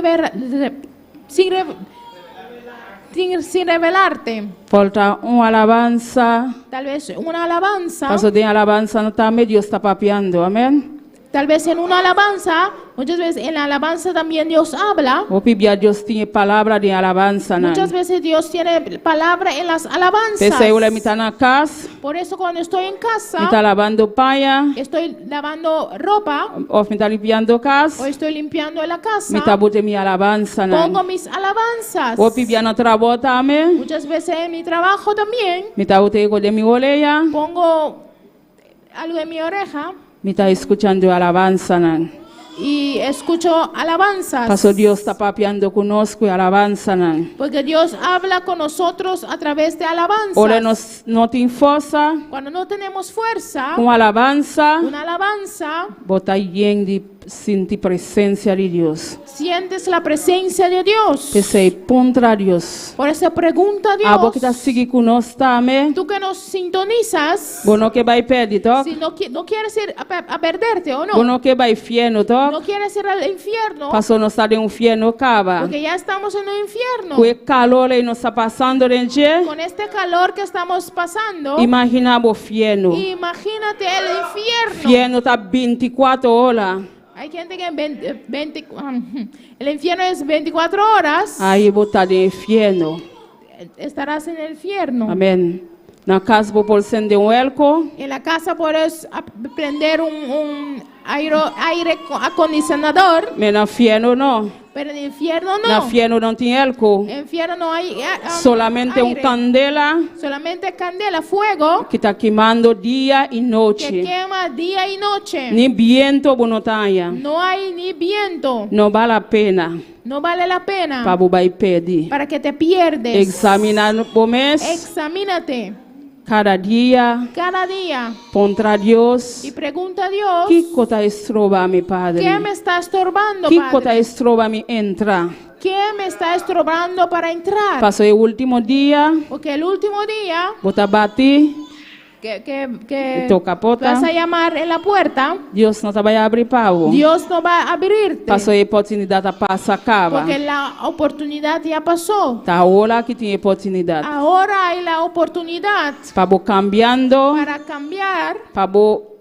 revelarte. Por ta un alabansa. Tal vez una alabanza. Paso den alabansa tambe Dios ta papiando. Amèn. Tal vez en una alabanza, muchas veces en la alabanza también Dios habla. Hopi bia Dios tin palabra den alabansa. Muchas veces Dios tiene palabra en las alabanzas. P'esei ora mi ta na kas, Por eso cuando estoy en mi ta casa, labando paña, estoy lavando ropa òf mi ta limpiando kas, o estoy limpiando la casa, mi ta bota mi alabansa. Pongo mis alabanzas. Hopi bia na trabou tambe, Muchas veces en mi trabajo también mi ta bota den mi orea, pongo algo en mi oreja mi ta skuchando alabansa. Y escucho alabanzas. Paso Dios ta papiando ku nos ku alabansanan. Porque Dios habla con nosotros a través de alabanzas. Ora nos no tin forsa, Cuando no tenemos fuerza, ku alabansa, una alabanza bo ta yen di, Sinti presensia di Dios. Sientes la presencia de Dios. P'esei, puntra Dios. Por eso pregunta a Dios. Abo ku ta sigui ku nos tambe. Tú que nos sintonizas, Bo no ke bai pèrdè, tòg? si no, no quieres ir a perderte o no, Bo no ke bai fièrnu, tòg? no quieres ir al infierno, Pasó nos ta den un fièrnu kaba. porque ya estamos en un infierno. Ku e kalor ei nos ta pasando den dje, Con este calor que estamos pasando, imaginá bo fièrnu. imagínate el infierno. Fièrnu ta bintikuater ora. Hay gente que en 20, 20, el infierno es 24 horas. Aí bo ta den infierno. Estarás en el infierno. Amèn. Na kas bo por sende un èlko. En la casa puedes prender un aire acondicionador. Ma na fièrnu no. Pero en el infierno no. Na fièrnu no tin èlko. En infierno no hay Solamente un aire. kandela. Solamente candela, fuego. Ku ta kimando dia i Que nochi. quema día y noche. Ni bientu bo no ta haña. No hay ni viento. No bale la pena. No vale la pena. Pa bo bai pèrdè. Para que te pierdes. Eksaminá bo mes. Examínate. Kada dia. Cada día. Puntra Dios. Y pregunta a Dios. Kiko ta stroba mi, Padre? ¿Qué me está estorbando, Kiko ta Padre? stroba mi entra? ¿Qué me está estorbando para entrar? Pasó e último dia. Porque el último día Bo ta bati. que Toka porta. vas a llamar en la puerta, Dios no ta bai habri pa bo. Dios no va a abrirte. Pasó e oportunidat a pasa kaba. Porque la oportunidad ya pasó. Ta awor ku tin oportunidat. Ahora hay la oportunidad Pa bo kambiando, para cambiar, pa bo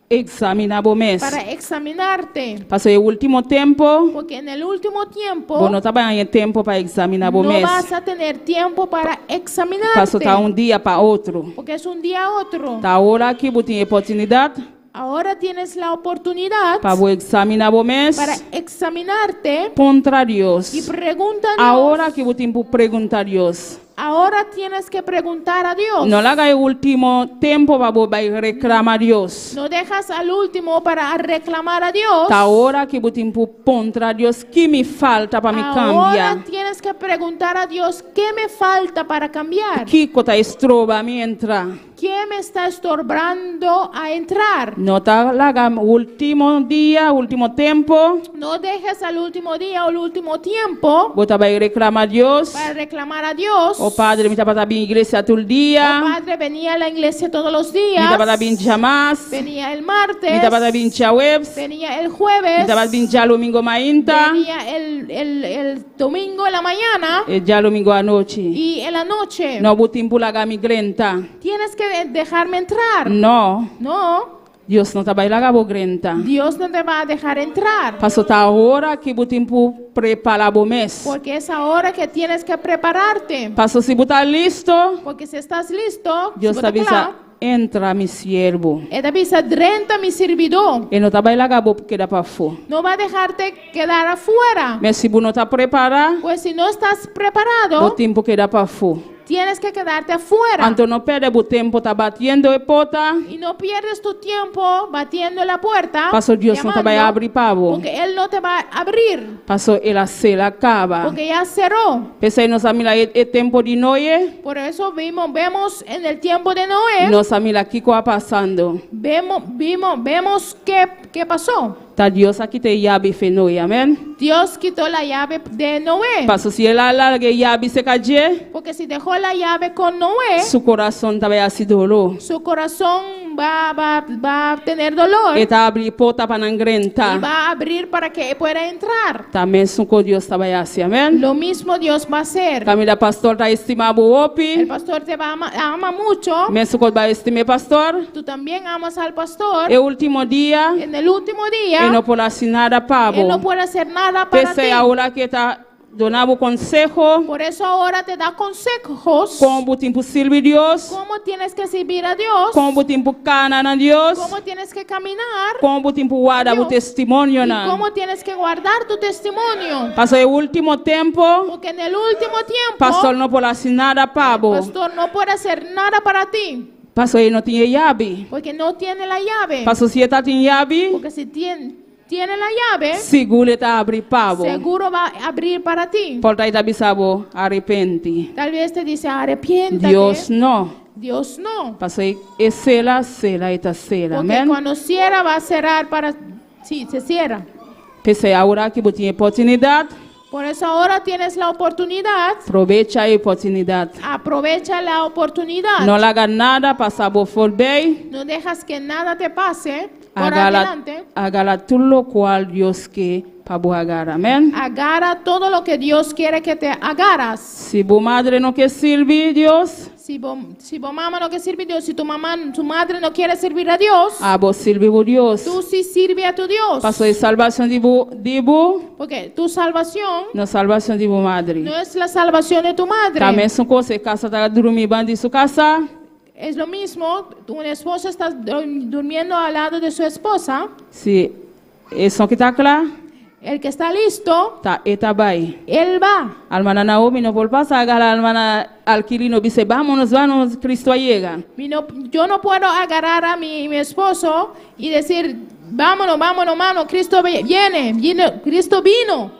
eksaminá bo mes. para examinarte. Pasó e último tempu, Porque en el último tiempo bo no ta bai haña tempu pa eksaminá bo no mes. vas a tener tiempo para examinarte. Pasó ta un dia pa otro. Porque es un día a otro. Ta awor ku bo tin oportunidat Ahora tienes la oportunidad pa bo eksaminá bo mes. para examinarte Puntra Dios. y pregunta a Dios. Awor ku bo tin ku puntra Dios. Ahora tienes que preguntar a Dios. No laga e último tempu pa bo bai reklamá Dios. No dejas al último para reclamar a Dios. Ta awor ku bo tin ku puntra Dios ki mi falta pa mi Ahora kambia. tienes que preguntar a Dios qué me falta para cambiar. Kiko ta stroba mi entra. ¿Qué me está estorbando a entrar? No ta laga último dia, último tempu. No dejes al último día o el último tiempo Bo ta bai reklamá Dios. para reclamar a Dios. O Padre, mi tabata bin iglesia tur dia. Oh Padre, venía a la iglesia todos los Mi días. tabata bin djamars. Venía el martes. Mi tabata bin djaweps. Venía el jueves. Mi tabata bin djalumingu mainta. Venía el domingo en la mañana. I djalumingu anochi. Y en la noche. No, bo tin ku laga mi drenta. Tienes que dejarme entrar. No. No. Dios no ta bai laga bo drenta. Dios no te va a dejar entrar. Pasó ta awor ku bo tin ku prepará bo mes. Porque es ahora que tienes que prepararte. Pasó si bo ta listo. Porque si estás listo, Dios si ta bo ta bisa, kla, entra mi siervo. E ta bisa drenta mi sirbidó. E no ta bai laga bo keda pafó. No va a dejarte quedar afuera. Ma si bo no ta prepará, Pues si no estás bo preparado, tin ku keda pafó. tienes que quedarte afuera. Anto no pèrdè bo tempu ta batiendo e porta. Y no pierdes tu tiempo batiendo la puerta. Pasó Dios no ta bai llamando, habri pa bo. Porque Él no te va a abrir. Pasó el a sera kaba. Porque ya cerró. P'esei nos a mira e tempu di Noe. Por eso vimos, vemos en el tiempo de Noé, Nos a mira kiko a pasando. vemos, vimos, vemos qué, qué pasó. Ta Dios a kita e yabi fo'i Noe, amèn? Dios quitó la llave de Noé. Pasó si el a laga e yabi serka dje, Porque si dejó la llave con Noé, su kurason ta bai hasi doló. su corazón va, va, va a tener dolor E ta habri porta pa nan y drenta. va a abrir para que pueda entrar. Ta mesun kos Dios ta bai hasi, amèn? Lo mismo Dios va a hacer. Kaminda pastor ta stima bo hopi. El pastor te va ama, ama mucho. Mesun kos bo ta stima pastor. Tú también amas al pastor. E último dia, En el último día, e no por hasi nada pa bo. él no puede hacer nada para P'esei ti. awor ku e ta duna bo konseho. Por eso ahora te da consejos. Kon bo tin ku sirbi Dios. Cómo tienes que servir a Dios. Kon bo tin ku kana na Dios. Cómo tienes que caminar. Kon bo tin ku warda Dios. e testimonio. Y Nan. cómo tienes que guardar tu testimonio. Pasó e último tempu, Porque en el último tiempo, pastor no por hasi nada el pa bo. pastor no puede hacer nada para ti. Pasó e no tin yabi. Porque no tiene la llave. Pasó si e tin yabi, Porque si tiene, tiene la llave, sigur e ta habri pa bo. seguro va a abrir para ti. Por ta e ta bisa bo, arepentí. Tal vez te dice, arrepiéntate. Dios no. Dios no. Pasó e sera, sera e ta sera. Porque Amèn? cuando cierra, va a cerrar para Sí, se cierra. P'esei awor aki bo tin oportunidat. Por eso ahora tienes la oportunidad. Probechá e oportunidat. Aprovecha la oportunidad. No laga nada pasa bo forbei. No dejas que nada te pase por Agarra, adelante. agarra tur loke Dios ke pa bo agarra. Amèn? Agarra todo lo que Dios quiere que te agarras. Si bo madre no ke sirbi Dios, Si bo mamá no quiere servir a Dios, si tu mamá, tu madre no quiere servir a Dios, abo sirbi bo Dios. Tú sí sirve a tu Dios. Paso e salbashon di bo, Porque tu salvación no salbashon di bo madre. No es la salvación de tu madre. Ta mesun kos, e kasá ta drumi banda di su kasá. Es lo mismo, tu esposo está durmiendo al lado de su esposa. Si esun ku ta kla, El que está listo, ta e ta bai. Él va. Ruman Naomi no por pasa, agarra ruman Alquilino, bisa, vámonos, vámonos, Cristo llega. Yo no puedo agarrar a mi esposo y decir: "Vámonos, vámonos, mano, Cristo viene, viene, Cristo vino".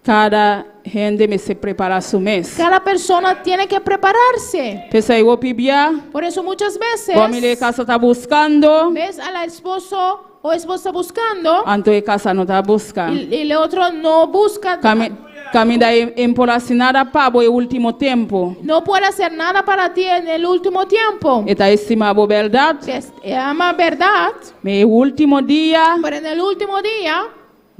Kada hende mester prepará su mes. Cada persona tiene que prepararse. P'esei hopi bia, Por eso muchas veces bo mira e kasá ta buskando, ves al esposo o esposa buscando anto e kasá no ta buska. y el otro no busca. Kaminda e n' por hasi nada pa bo e último tempu. No puede hacer nada para ti en el último tiempo. E ta stima bo bèrdat, Te ama verdad, ma e último dia, pero en el último día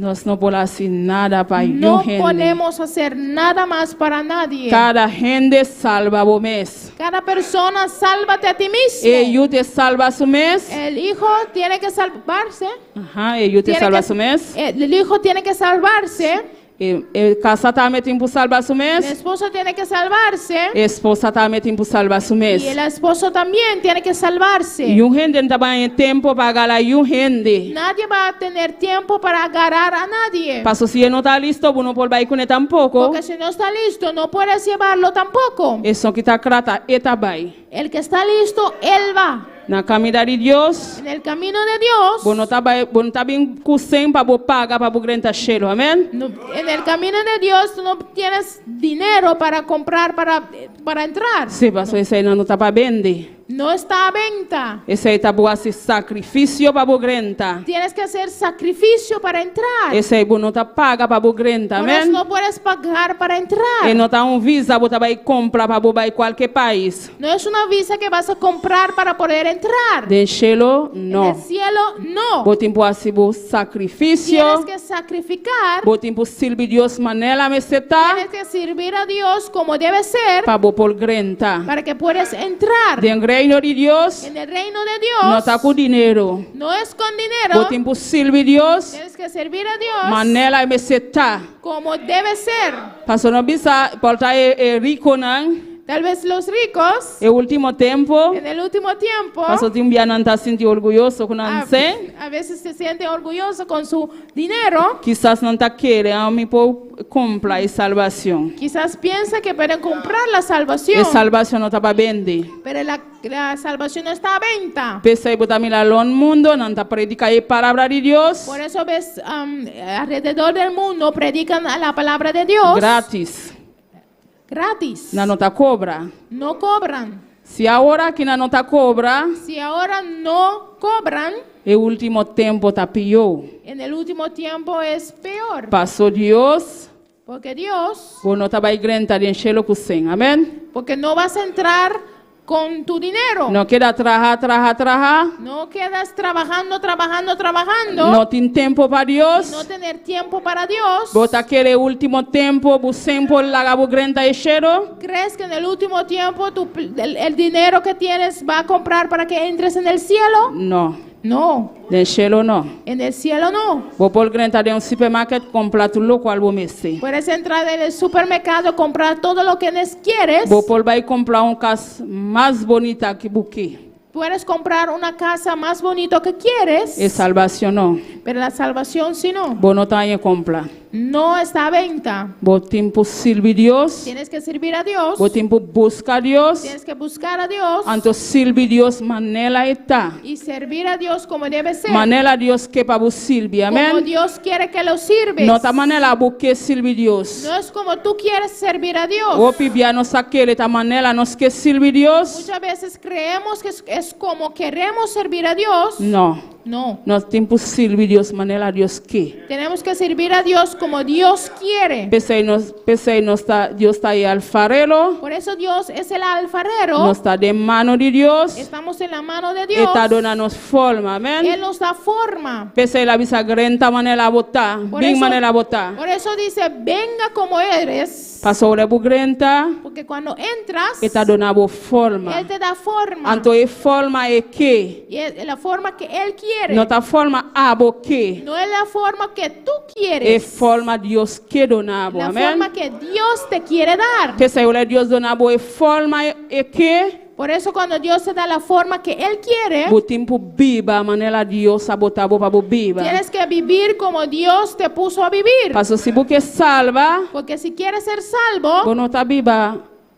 nos no por hasi nada pa no hende. Podemos hacer nada más para nadie. Kada hende salba bo mes. Cada persona, sálvate a ti mismo. E yu ta salba su mes. El hijo tiene que salvarse. Aham, e yu ta Tiene salba que- su mes. El hijo tiene que salvarse. E kasá tambe tin ku salba su El mes. Esposo tiene que salvarse. Esposa tambe tin ku salba su mes. Y el esposo también tiene que salvarse. Niun hende n' ta tin tempu pa gara niun hende. Nadie va a tener tiempo para agarrar a nadie. Paso si e no ta listo, no por bai kuné tampoko. Porque si no está listo, no puedes llevarlo tampoco. Esun ku ta kla ta e ta bai. El que está listo, él va. Na kaminda di Dios, En el camino de Dios, bo no ta bai, bo no ta bin ku sèn pa bo paga pa bo drenta shelu, amèn? No, en el camino de Dios tú no tienes dinero para comprar, para entrar. Si, paso esei no ta pa bende. No está a venta. Esei ta bo hasi sakrifisio pa bo drenta. Tienes que hacer sacrificio para entrar. Esei bo no ta paga pa bo drenta, Por eso amèn? no puedes pagar para entrar. E no ta un visa bo ta bai kumpra pa bo bai kualke pais. No es una visa que vas a comprar para poder entrar. Den shelu, En no. el cielo, no. Bo tin ku hasi bo sakrifisio. Tienes que sacrificar. Bo tin ku sirbi Dios manera mester ta Tienes que servir a Dios como debe ser pa bo por drenta. Para que puedas entrar. Den reino di Dios, En el reino de Dios no ta ku dinero. No es con dinero. Bo tin ku sirbi Dios Tienes que servir a Dios manera mester ta. Como debe ser. Paso nos bisa por ta e rikonan, Tal vez los ricos e último tempu, en el último tiempo paso tin bia nan ta sinti orguyoso ku nan a, sèn. A veces se siente orgulloso con su dinero. Kisas nan ta kere ami por kumpra e salbashon. Quizás piensa que pueden comprar la salvación. E salbashon no ta pa bende. Pero la salvación no está a venta. P'esei bo ta mira rònt mundu, nan ta prediká e palabra di Dios Por eso ves alrededor del mundo predican a la palabra de Dios gratis. Gratis. Nan no ta kobra. No cobran. Si awor aki nan no ta kobra, Si ahora no cobran, e último tempu ta pió. En el último tiempo es peor. Paso Dios, Porque Dios, bo no ta bai drenta den shelu ku sèn. Amèn? Porque no vas a entrar con tu dinero. No keda traha, traha, traha. No quedas trabajando, trabajando, trabajando. No tin tempu pa Dios. No tener tiempo para Dios. Bo ta kere último tempu, bo sèn por laga bo drenta e shelu. ¿Crees que en el último tiempo el dinero que tienes va a comprar para que entres en el cielo? No, No, den shelu no. En el cielo no. Bo por drenta den un supermarket, kumpra tur loke bo mester. Puedes entrar en el supermercado, comprar todo lo que quieres. Bo por bai kumpra un kas mas bunita ku bo ke. Puedes comprar una casa más bonito que quieres. E salbashon no. Pero la salvación sí no. Bo no ta kumpra. No está a venta. Bo tin ku sirbi Dios. Tienes que servir a Dios. Bo tin ku buska Dios. Tienes que buscar a Dios. Anto sirbi Dios manera e ta. Y servir a Dios como debe ser. Manera Dios ke pa bo sirbi. Como Amèn? Dios quiere que lo sirves. No ta manera bo ke sirbi Dios. No es como tú quieres servir a Dios. Hopi bia nos ta kere ta manera nos ke sirbi Dios. Muchas veces creemos que es como queremos servir a Dios. No. No. Nos tin ku sirbi Dios manera Dios ke. Tenemos que servir a Dios como Dios quiere. P'esei nos, p'esei nos ta, Dios ta e alfarero. Por eso Dios es el alfarero. Nos ta den man di Dios. Estamos en la mano de Dios. E ta duna nos forma, amèn? Él nos da forma. P'esei el a bisa drenta manera bo ta, Por bin eso, manera bo ta. por eso dice, venga como eres. Pasobra ora bo drenta, Porque cuando entras, e ta duna bo forma. Él te da forma. Anto e forma e ke. Y es la forma que Él quiere. No ta forma abo ke. No es la forma que tú E quieres. forma Dios ke duna bo. La Amèn? forma que Dios te quiere dar. P'esei ora Dios duna bo e forma e ke. Por eso cuando Dios te da la forma que Él quiere, Bo tin ku biba manera Dios a bota bo pa bo biba. tienes que vivir como Dios te puso a vivir. Paso si bo ke salba, Porque si quieres ser salvo, bo no ta biba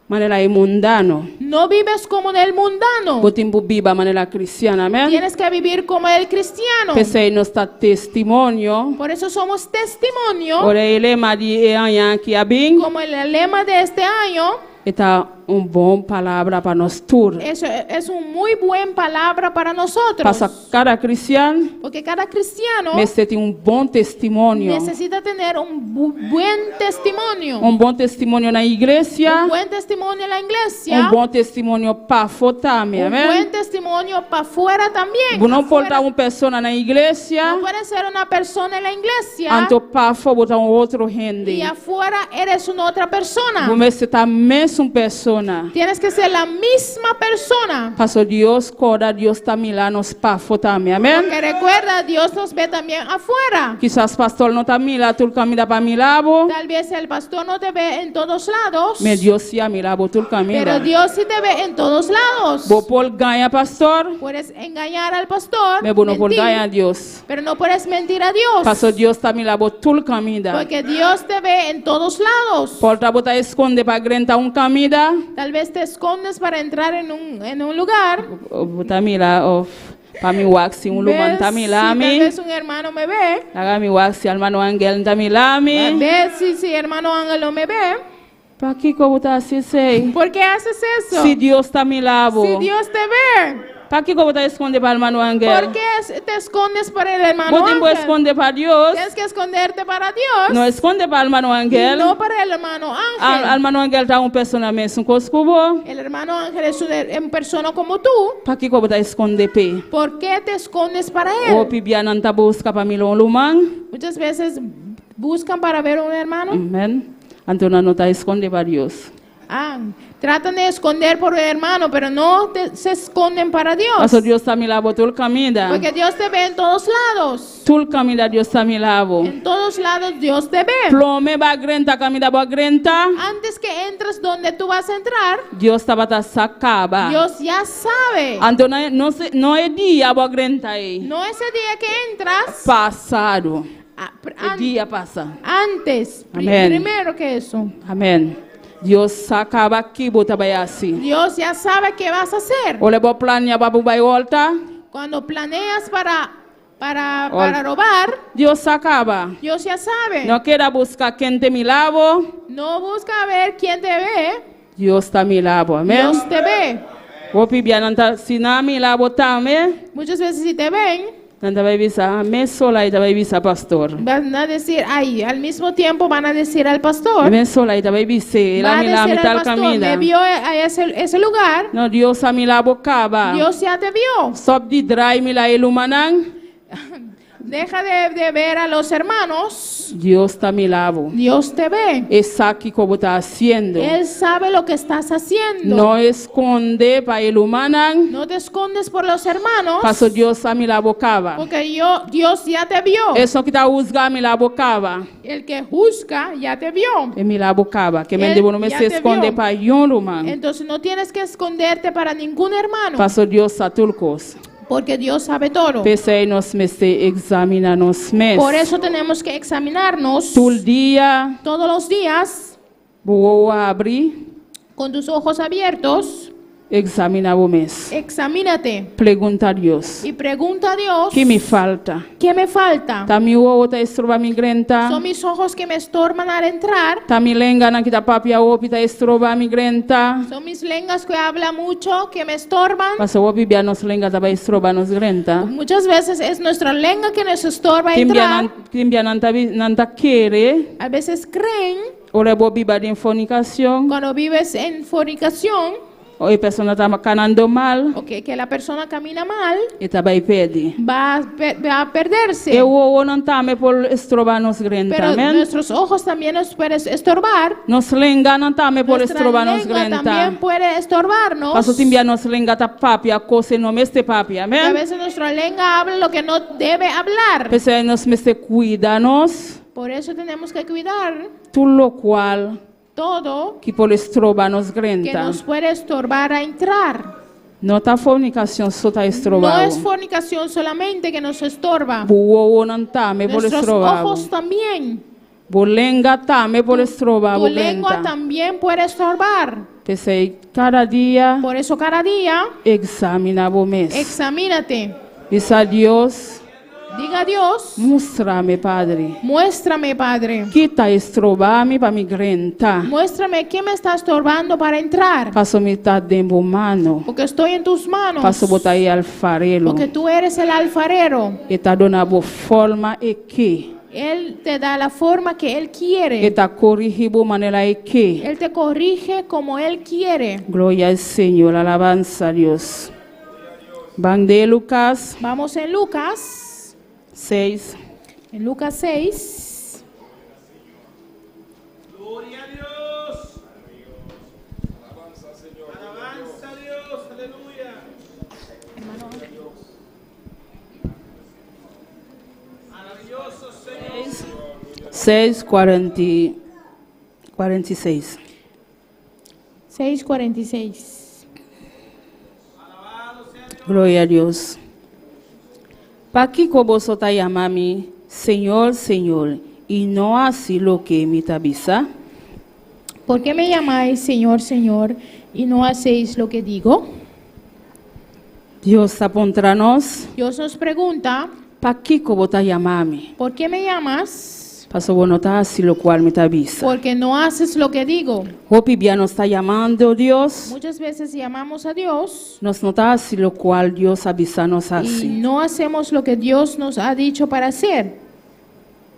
manera mundano. no vives como el mundano. Bo tin ku biba manera kristian, amèn? Tienes que vivir como el cristiano. P'esei nos ta testimonio. Por eso somos testimonio, Ora e lema di e aña aki a bin, como el lema de este año. ta un bon palabra pa nos tur. Eso es una muy buena palabra para nosotros. Paso kada kristian Porque cada cristiano mester tin un bon testimonio. necesita tener un buen testimonio. Un bon testimonio na iglesia, Un buen testimonio en la iglesia. un bon testimonio pafó tambe, Un amèn? buen testimonio para afuera también. No por Afuera. ta un persona na iglesia, No puede ser una persona en la iglesia anto pafó bo ta un otro hende. y afuera eres una otra persona. Bo mester ta mesun persona. Tienes que ser la misma persona. Paso Dios kòrda, Dios ta mira nos pafó tambe, amèn? Porque recuerda, Dios nos ve también afuera. Kisas pastor no ta mira tur kaminda pa mira bo. Tal vez el pastor no te ve en todos lados, Ma Dios sí ta mira bo tur kaminda. pero Dios sí te ve en todos lados. Bo por gaña pastor, Puedes engañar al pastor, ma bo no por mentir, gaña Dios. pero no puedes mentir a Dios. Paso Dios ta mira bo tur kaminda. Porque Dios te ve en todos lados. Por ta bo ta skonde pa drenta un kaminda, Tal vez te escondes para entrar en un lugar. Bo ta mira òf pa mi wak si un ruman Ves ta si mira tal mi. vez un hermano me ve. Laga mi wak si hermano Angel ta mira mi. Ves si hermano Ángel no me ve. Pakiko bo ta hasi esei? ¿Por qué haces eso? Si Dios ta mira bo. Si Dios te ve. Pakiko bo ta skonde pa hermano Angel? ¿Por qué te escondes para el hermano Bo tin ku Ángel? skonde pa Dios. Tienes que esconderte para Dios. No skonde pa hermano y Angel. no para el hermano Ángel. Hermano Angel ta un persona mesun kos ku bo. El hermano Ángel es una persona como tú. Pakiko bo ta skonde p'e? ¿Por qué te escondes para él? Hopi bia nan ta buska pa mira un ruman. Muchas veces buscan para ver a un hermano. Amèn. Anto nan no ta skonde pa Dios. Ah, tratan de esconder por un hermano, pero no se esconden para Dios. Paso Dios ta mira bo tur kaminda. Porque Dios te ve en todos lados. Tur kaminda Dios ta mira bo. En todos lados Dios te ve. Promé b'a drenta kaminda b'a drenta. Antes que entres donde tú vas a entrar, Dios tabata sa kaba. Dios ya sabe. Anto no, no e dia b'a drenta ei. No ese día que entras, Pasado. ah, E dia pasa. antes, Amén. primero que eso. Amèn. Dios sa kaba kiko bo ta bai hasi. Dios ya sabe qué vas a hacer. Ora bo plania pa bai hòrta. Cuando planeas para robar, Dios sa kaba. Dios ya sabe. No keda buska ken ta mira bo. No busca a ver quién te ve. Dios ta mira bo. Amèn. Dios te ve. Hopi bia nan ta si nan mira bo tambe. Muchas veces si te ven, Nan ta bai bisa, mesora e ta bai bisa pastor. van a decir, ay, al mismo tiempo van a decir al pastor, Mesora e ta bai bisa, va a el a mira decir mi al tal pastor, kaminda. me vio a ese lugar, No, Dios a mira bo kaba. Dios ya te vio. Stop di drai mira e rumannan. Deja de ver a los hermanos, Dios ta mira bo. Dios te ve. E sa kiko bo ta hasiendo. Él sabe lo que estás haciendo. No skonde pa e rumannan. No te escondes por los hermanos, Paso Dios a mira bo kaba. porque Dios ya te vio. Esun ku ta husga a mira bo kaba. El que juzga ya te vio. E mira bo kaba. Ke men Él di bo no ya mester te skonde vio. pa niun ruman. Entonces no tienes que esconderte para ningún hermano, Paso Dios sa tur kos. porque Dios sabe todo. P'esei nos mester eksaminá nos mes. Por eso tenemos que examinarnos Tur dia, todos los días bo wowo habrí. con tus ojos abiertos. Examina bo mes. Examínate Pregunta Dios. y pregunta a Dios, Ki mi falta? ¿qué me falta? Ta mi wowo ta stroba mi drenta. Son mis ojos que me estorban al entrar. Ta mi lenganan ku ta papia hopi ta stroba mi drenta. Son mis lenguas que hablan mucho, que me estorban. Paso hopi bia nos lenga ta bai stroba nos drenta. Muchas veces es nuestra lengua que nos estorba a Tin bia entrar. nan, tin bia nan ta, nan ta kere, A veces creen ora bo biba den fornikashon, cuando vives en fornicación o e persona ta kanando mal, o que la persona camina mal, e ta bai pèrdè. va a perderse. E wowonan tambe por stroba nos drenta, Pero amèn? nuestros ojos también nos pueden estorbar. Nos lenganan tambe por Nuestra stroba nos lengua drenta. también puede estorbarnos. Paso tin bia nos lenga ta papia kos e no mester papia, A amèn? veces nuestra lengua habla lo que no debe hablar. P'esei nos mester kuida nos, Por eso tenemos que cuidar tur lokual todo ku por stroba nos que drenta. nos puede estorbar a entrar. No ta fornikashon so ta No stroba. es fornicación solamente que nos estorba. Bo wowonan tambe por Nuestros stroba. ojos también. Bo lenga tambe por stroba Tu bo lengua drenta. también puede estorbar. P'esei kada dia Por eso cada día eksaminá bo mes. examínate. Bisa Dios, Diga a Dios, mustra mi, Padre. muéstrame, Padre. Ki ta stroba mi pa mi drenta. Muéstrame qué me está estorbando para entrar. Paso mi ta den bo man. Porque estoy en tus manos. Paso bo ta e alfarero. Porque tú eres el alfarero. E ta duna bo forma e ke. Él te da la forma que Él quiere. E ta korigí bo manera e ke. Él te corrige como Él quiere. Gloria al Señor, alabanza a Dios. Ban den Lucas Vamos en Lucas. 6. En Lucas 6. Gloria a Dios. Alabanza a Dios. Aleluya. Maravilloso Señor. 6, 46. 6:46. Gloria a Dios. Pakiko boso ta yama mi, Señor, Señor, i no hasi loke mi ta bisa? ¿Por qué me llamáis Señor, Señor y no hacéis lo que digo? Dios ta puntra nos, Dios nos pregunta, Pakiko bo ta yama mi? ¿por qué me llamas? Paso bo no ta hasi lokual mi ta bisa. Porque no haces lo que digo. Hopi bia nos ta yamando Dios, Muchas veces llamamos a Dios nos no ta hasi lokual Dios a bisa nos y hasi. no hacemos lo que Dios nos ha dicho para hacer.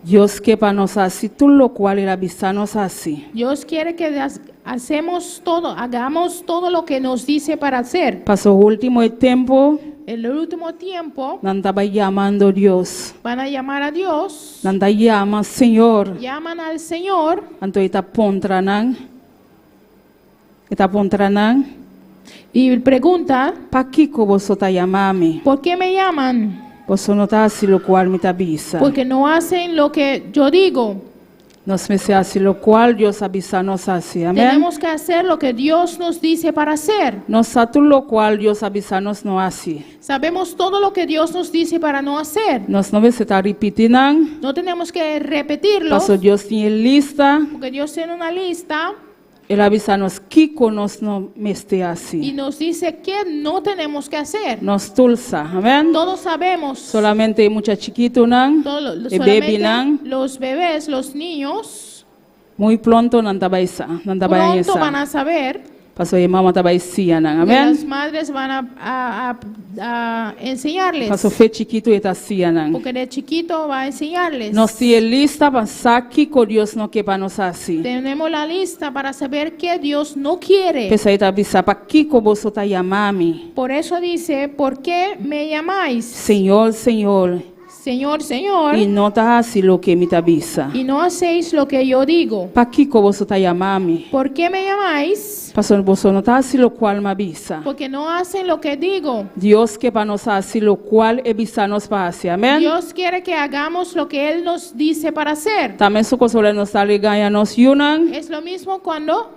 Dios ke pa nos hasi tur lokual el a bisa nos hasi. Dios quiere que hacemos todo, hagamos todo lo que nos dice para hacer. Paso último tempu, En el último tiempo nan ta bai yamando Dios. van a llamar a Dios, Nan ta yama Señor. llaman al Señor. Anto e ta puntra nan. E ta puntra nan. Y pregunta, Pakiko boso ta yama mi? ¿por qué me llaman? Boso no ta hasi lokual mi ta bisa. Porque no hacen lo que yo digo. Nos mester hasi lokual Dios a bisa nos hasi. Amèn? Tenemos que hacer lo que Dios nos dice para hacer. Nos sa tur lokual Dios a bisa nos no hasi. Sabemos todo lo que Dios nos dice para no hacer. Nos no mester ta ripití nan. No tenemos que repetirlo, Paso Dios tin e lista. porque Dios tiene una lista El a bisa nos kiko nos no mester hasi. y nos dice qué no tenemos que hacer. Nos tur sa. Amèn? Todos sabemos. Solamente mucha chikitunan, Todo lo- e baby solamente nan, los bebés, los niños, muy pronto nan ta bai sa, nan ta bai pronto van sa. a saber Paso e mama ta bai siña nan, que amèn? las madres van a enseñarles. Paso for di chikitu e ta siña nan. Porque de chiquito va a enseñarles. Nos tin lista pa sa kiko Dios no ke pa nos hasi. Tenemos la lista para saber qué Dios no quiere. P'esei e ta bisa pakiko boso ta yama mi. Por eso dice, ¿por qué me llamáis? Señor, Señor, Señor, Señor, i no ta hasi loke mi ta bisa. y no hacéis lo que yo digo. Pakiko boso ta yama mi? ¿Por qué me llamáis? Paso boso no ta hasi lokual m'a bisa. Porque no hacen lo que digo. Dios ke pa nos hasi lokual e bisa nos pa hasi. Amèn? Dios quiere que hagamos lo que Él nos dice para hacer. Ta mesun kos ora nos ta regañá nos yunan, Es lo mismo cuando,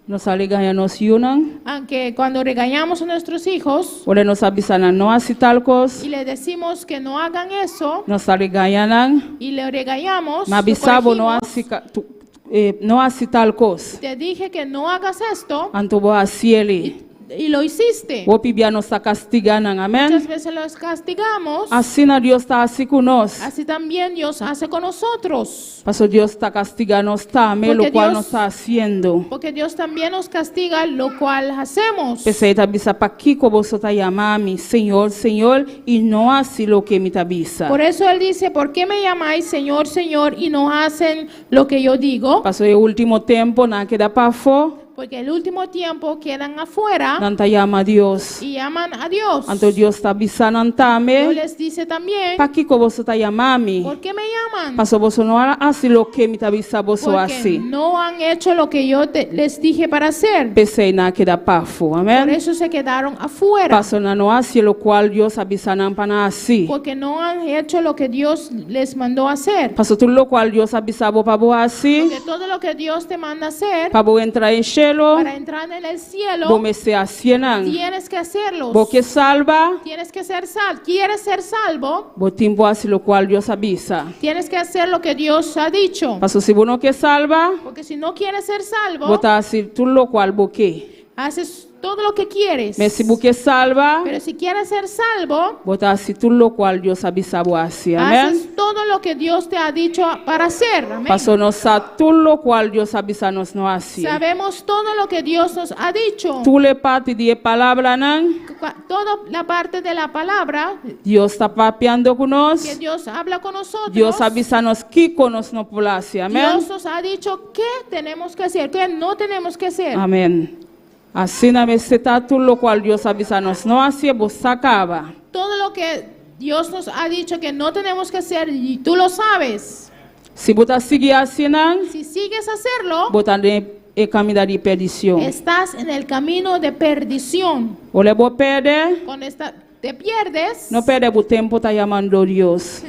nos ta regañá nos yunan, aunque cuando regañamos a nuestros hijos ora nos ta bisa nan no hasi tal kos, y le decimos que no hagan eso nos ta regañá nan, y le regañamos, m'a lo bisa bo no corregimos, hasi eh, no hasi tal kos. te dije que no hagas esto Anto bo hasié. Y lo hiciste. Hopi bia nos ta kastigá nan, amèn? Muchas veces los castigamos. Asina Dios ta hasi ku nos. Así también Dios hace con nosotros. Paso Dios ta kastigá nos tambe, Porque lokual Dios- nos ta hasiendo. Porque Dios también nos castiga lo cual hacemos. P'esei e ta bisa, Pakiko boso ta yama mi, Señor, Señor, i no hasi loke mi ta bisa? Por eso Él dice, ¿por qué me llamáis Señor, Señor y no hacen lo que yo digo? Paso e último tempu nan a keda pafó. Porque el último tiempo quedan afuera Nan ta yama Dios. y llaman a Dios. Anto Dios ta bisa nan tambe, Dios les dice también, Pakiko boso ta yama mi? ¿por qué me llaman? Paso boso no a hasi loke mi ta bisa boso Porque hasi. no han hecho lo que yo te- les dije para hacer. P'esei nan a keda pafó. Por Amèn. eso se quedaron afuera. Paso nan no hasi lokual Dios a bisa nan pa nan hasi. Porque no han hecho lo que Dios les mandó hacer. Paso tur lokual Dios a bisa bo pa bo hasi, Porque todo lo que Dios te manda hacer pa bo entra den shelu, para entrar en el cielo, bo mester hasié nan. tienes que hacerlo. Bo ke salba, Tienes que ser sal. ¿Quieres ser salvo? bo tin bo hasi lokual Dios a bisa. Tienes que hacer lo que Dios ha dicho. Paso si bo no ke salba, Porque si no quieres ser salvo, bo ta hasi tur lokual bo ke. haces todo lo que quieres. Ma si bo ke salba, Pero si quieres ser salvo, bo ta hasi tur lokual Dios a bisa bo hasi. Amèn. haces todo lo que Dios te ha dicho para hacer. Amén. Paso nos sa tur lokual Dios a bisa nos no hasi. Sabemos todo lo que Dios nos ha dicho. Tur e parti di e palabranan, Toda la parte de la palabra Dios ta papiando ku que nos. Dios habla con nosotros. Dios a bisa nos kiko nos no por hasi. Amèn. Dios nos ha dicho qué tenemos que hacer, qué no tenemos que hacer. Amèn. Asina mester ta tur lokual Dios a bisa nos no hasi, bo sa kaba. Todo lo que Dios nos ha dicho que no tenemos que hacer, y tú lo sabes. Si bo ta sigui hasi nan, Si sigues a hacerlo, bo ta den e kaminda di perdishon. estás en el camino de perdición. Ora bo pèrdè, Con esta, te pierdes. no pèrdè bo tempu ta yamando Dios.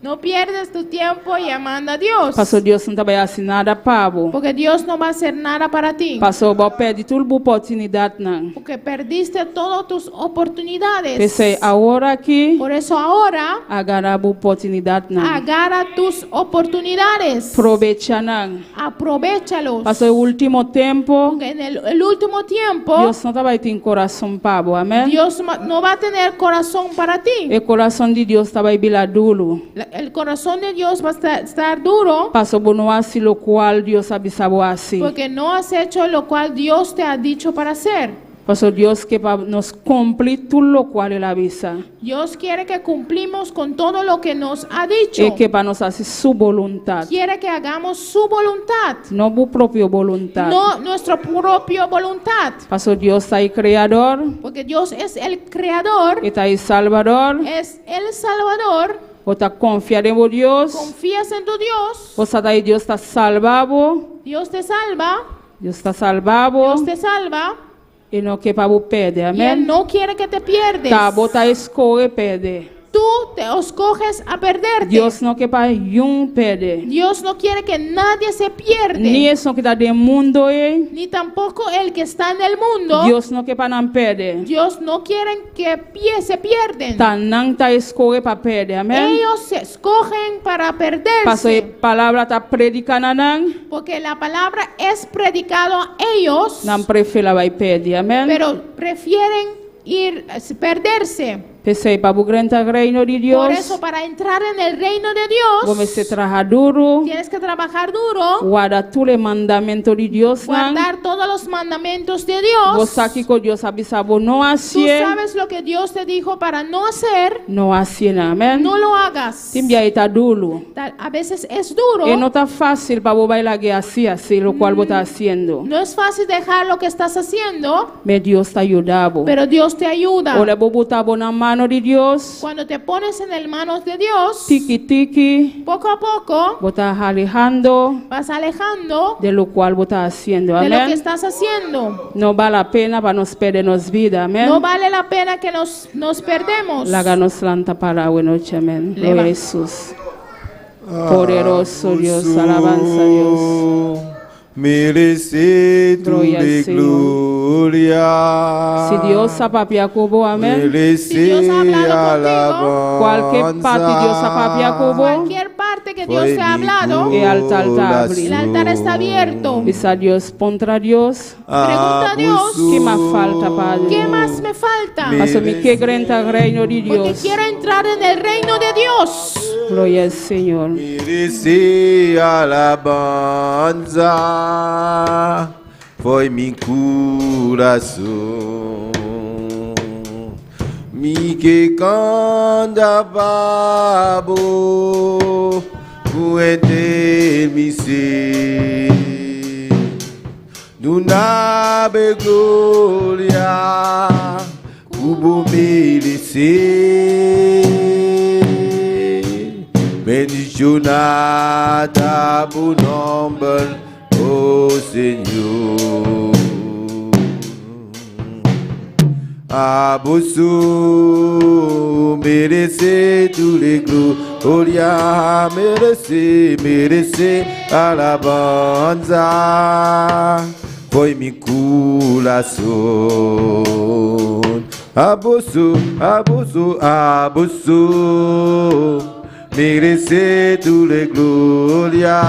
No pierdes tu tiempo llamando a Dios. Paso Dios no ta bai hasi nada pa bo. Porque Dios no va a hacer nada para ti. Paso bo a pèrdè tur bo oportunidatnan. Porque perdiste todas tus oportunidades. P'esei awor aki, Por eso ahora, agará bo oportunidatnan. agarra tus oportunidades. Probechá nan. Aprovéchalos. Paso e último tempu, Porque en el, el último tiempo, Dios no ta bai tin kurason pa bo. Amèn? Dios no va a tener corazón para ti. E kurason di Dios ta bai bira duru. El corazón de Dios va a estar, estar duro Paso bo no a hasi lokual Dios a bisa bo hasi. porque no has hecho lo cual Dios te ha dicho para hacer. Paso Dios ke pa nos kumpli tur lokual el a bisa. Dios quiere que cumplimos con todo lo que nos ha dicho. E ke pa nos hasi su boluntat. Quiere que hagamos su voluntad, No bo propio boluntat. no nuestra propia voluntad. Paso Dios ta e Kreador, Porque Dios es el creador, e ta e Salbador. es el Salvador. Bo ta konfia den bo Dios. Confías en tu Dios, Bo sa ta e Dios ta salba bo. Dios te salva, Dios ta salba bo. Dios te salva. E no ke pa bo pèrdè. Y Él Amèn. no quiere que te pierdes. Ta bo ta skohe pèrdè. Tú te escoges a perderte. Dios no ke pa niun pèrdè. Dios no quiere que nadie se pierde. Ni esun ku ta den mundu ei. Ni tampoco el que está en el mundo. Dios no ke pa nan pèrdè. Dios no quiere que pie se pierden. Ta nan ta skohe pa pèrdè. Amèn. Ellos se escogen para perderse. Paso e palabra ta prediká na nan. Porque la palabra es predicado a ellos, Nan preferá bai pèrdè. Amèn. pero prefieren ir perderse. P'esei pa bo drenta reino di Dios. Por eso, para entrar en el reino de Dios, Bo mester traha duru. tienes que trabajar duro, Warda tur e mandamentu di Dios. guardar todos los mandamientos de Dios. Bo sa kiko Dios a bisa bo no Tú hasi. sabes lo que Dios te dijo para no hacer, No hasi, amèn. no lo hagas. Tin bia e ta duru. A veces es duro. E no ta fásil pa bo bai lag'é hasi hasi lokual bo ta hasiendo. No es fácil dejar lo que estás haciendo, Ma Dios ta yuda bo. pero Dios te ayuda. Ora bo buta bo na mano di Dios. Cuando te pones en las manos de Dios, Tiki tiki, poco a poco bo ta alehando vas alejando de lokual bo ta hasiendo. de lo que Amèn. estás haciendo. No bale la pena pa nos pèrdè nos bida. Amèn. No vale la pena que nos, nos perdemos. Laga nos lanta para awe nochi. Amèn. Gloria a Hesus. Poderoso Dios, alabansa Dios. Merece Gloria al tu Señor. gloria. Si Dios a papia ku bo, amèn. Merece Si Dios ha hablado contigo, Kualke parti Dios a papia ku bo. Cualquier parte que que Dios te ha hablado, E altar ta habrí. el altar está abierto. Bisa Dios, puntra Dios, Pregunta a Dios, ki mas falta, Padre? ¿Qué más me falta? Paso mi ke drenta reino di Porque Dios. quiero entrar en el reino de Dios. Gloria al Señor. Merece alabanza, foi mi coração. Mi que canta babo, mi ser. Duna gloria, cubo merecer. Bendicionada bo nomber, oh Señor. Abo so merece tur gloria, merece, merece alabanza. Foi mi coração. Abo so, abo so, abo so, merece tur gloria,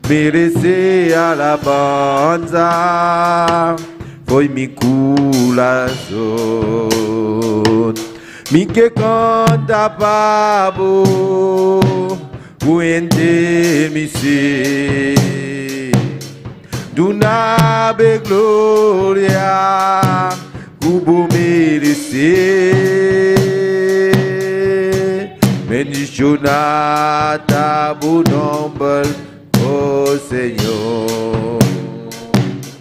merece alabanza. Foi mi coração. Mi ke canta pabo, o mi se. Duna be gloria, cubo merece. Bendicionada bo nomber, oh Señor.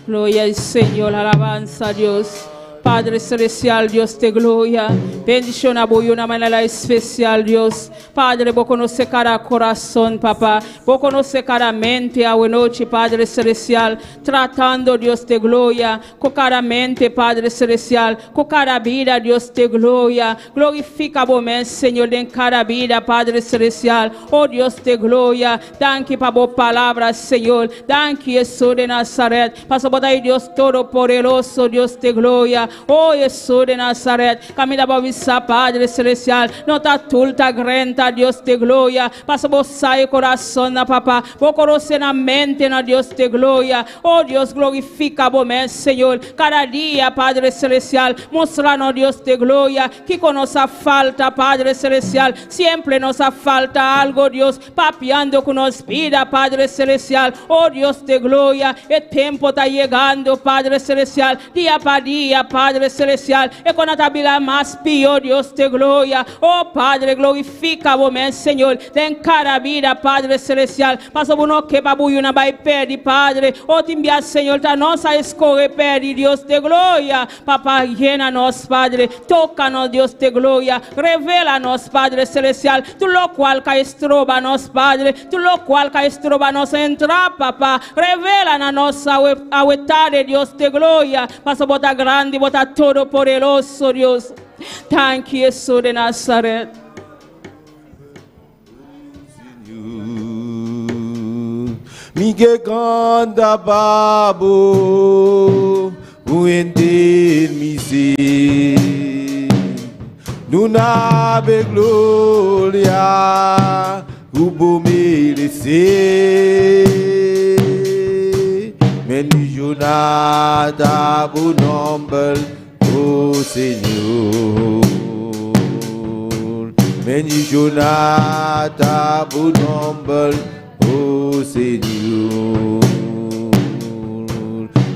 Gloria al Señor, alabanza a Dios. Padre Celestial, Dios de gloria. Bendición a de una manera especial, Dios. Padre, vos conoce cada corazón, papá. Vos conoce cada mente, a noche, Padre Celestial. Tratando, Dios de gloria, con cada mente, Padre Celestial. Con cada vida, Dios de gloria. Glorifica vos, Señor, en cada vida, Padre Celestial. Oh Dios de gloria. Danke para vos palabra, Señor. Danke, Jesús de Nazaret. Paso por ahí, Dios Todopoderoso, Dios de gloria. Oh Jesús de Nazaret. Camina para visa, Padre Celestial. No ta tulta grenta, Dios de gloria. Paso vos sai corazón, na papá. Vos conoce na mente, na Dios de gloria. Oh Dios, glorifica vos, Señor. Cada día, Padre Celestial. Mostranos, Dios de gloria, que con nos falta, Padre Celestial. Siempre nos falta algo, Dios. Papiando con nos vida, Padre Celestial. Oh Dios de gloria, el tiempo está llegando, Padre Celestial. Día para día, Padre Celestial. E con la vida más pío, Dios de gloria. Oh Padre, glorifica vos, Señor. Den cada vida, Padre Celestial. Paso uno que babu una by perdi, Padre. Oh, te envía, Señor, ta nosa escorre perdi, Dios de gloria. Papá, llénanos, Padre. Tócanos, Dios de gloria. Revélanos, Padre Celestial. Tú lo cual que estrobanos, Padre. Tú lo cual que estrobanos entra, papá. Revélanos a Dios de gloria. Paso bota grande, bota todopoderoso, Dios. Thank you, Jesús de Nazaret. Mi que canta babo, mi se. Duna be gloria, ubo merece. Bendicionada bo nomber, oh Señor. Bendicionada bo nomber, oh Señor.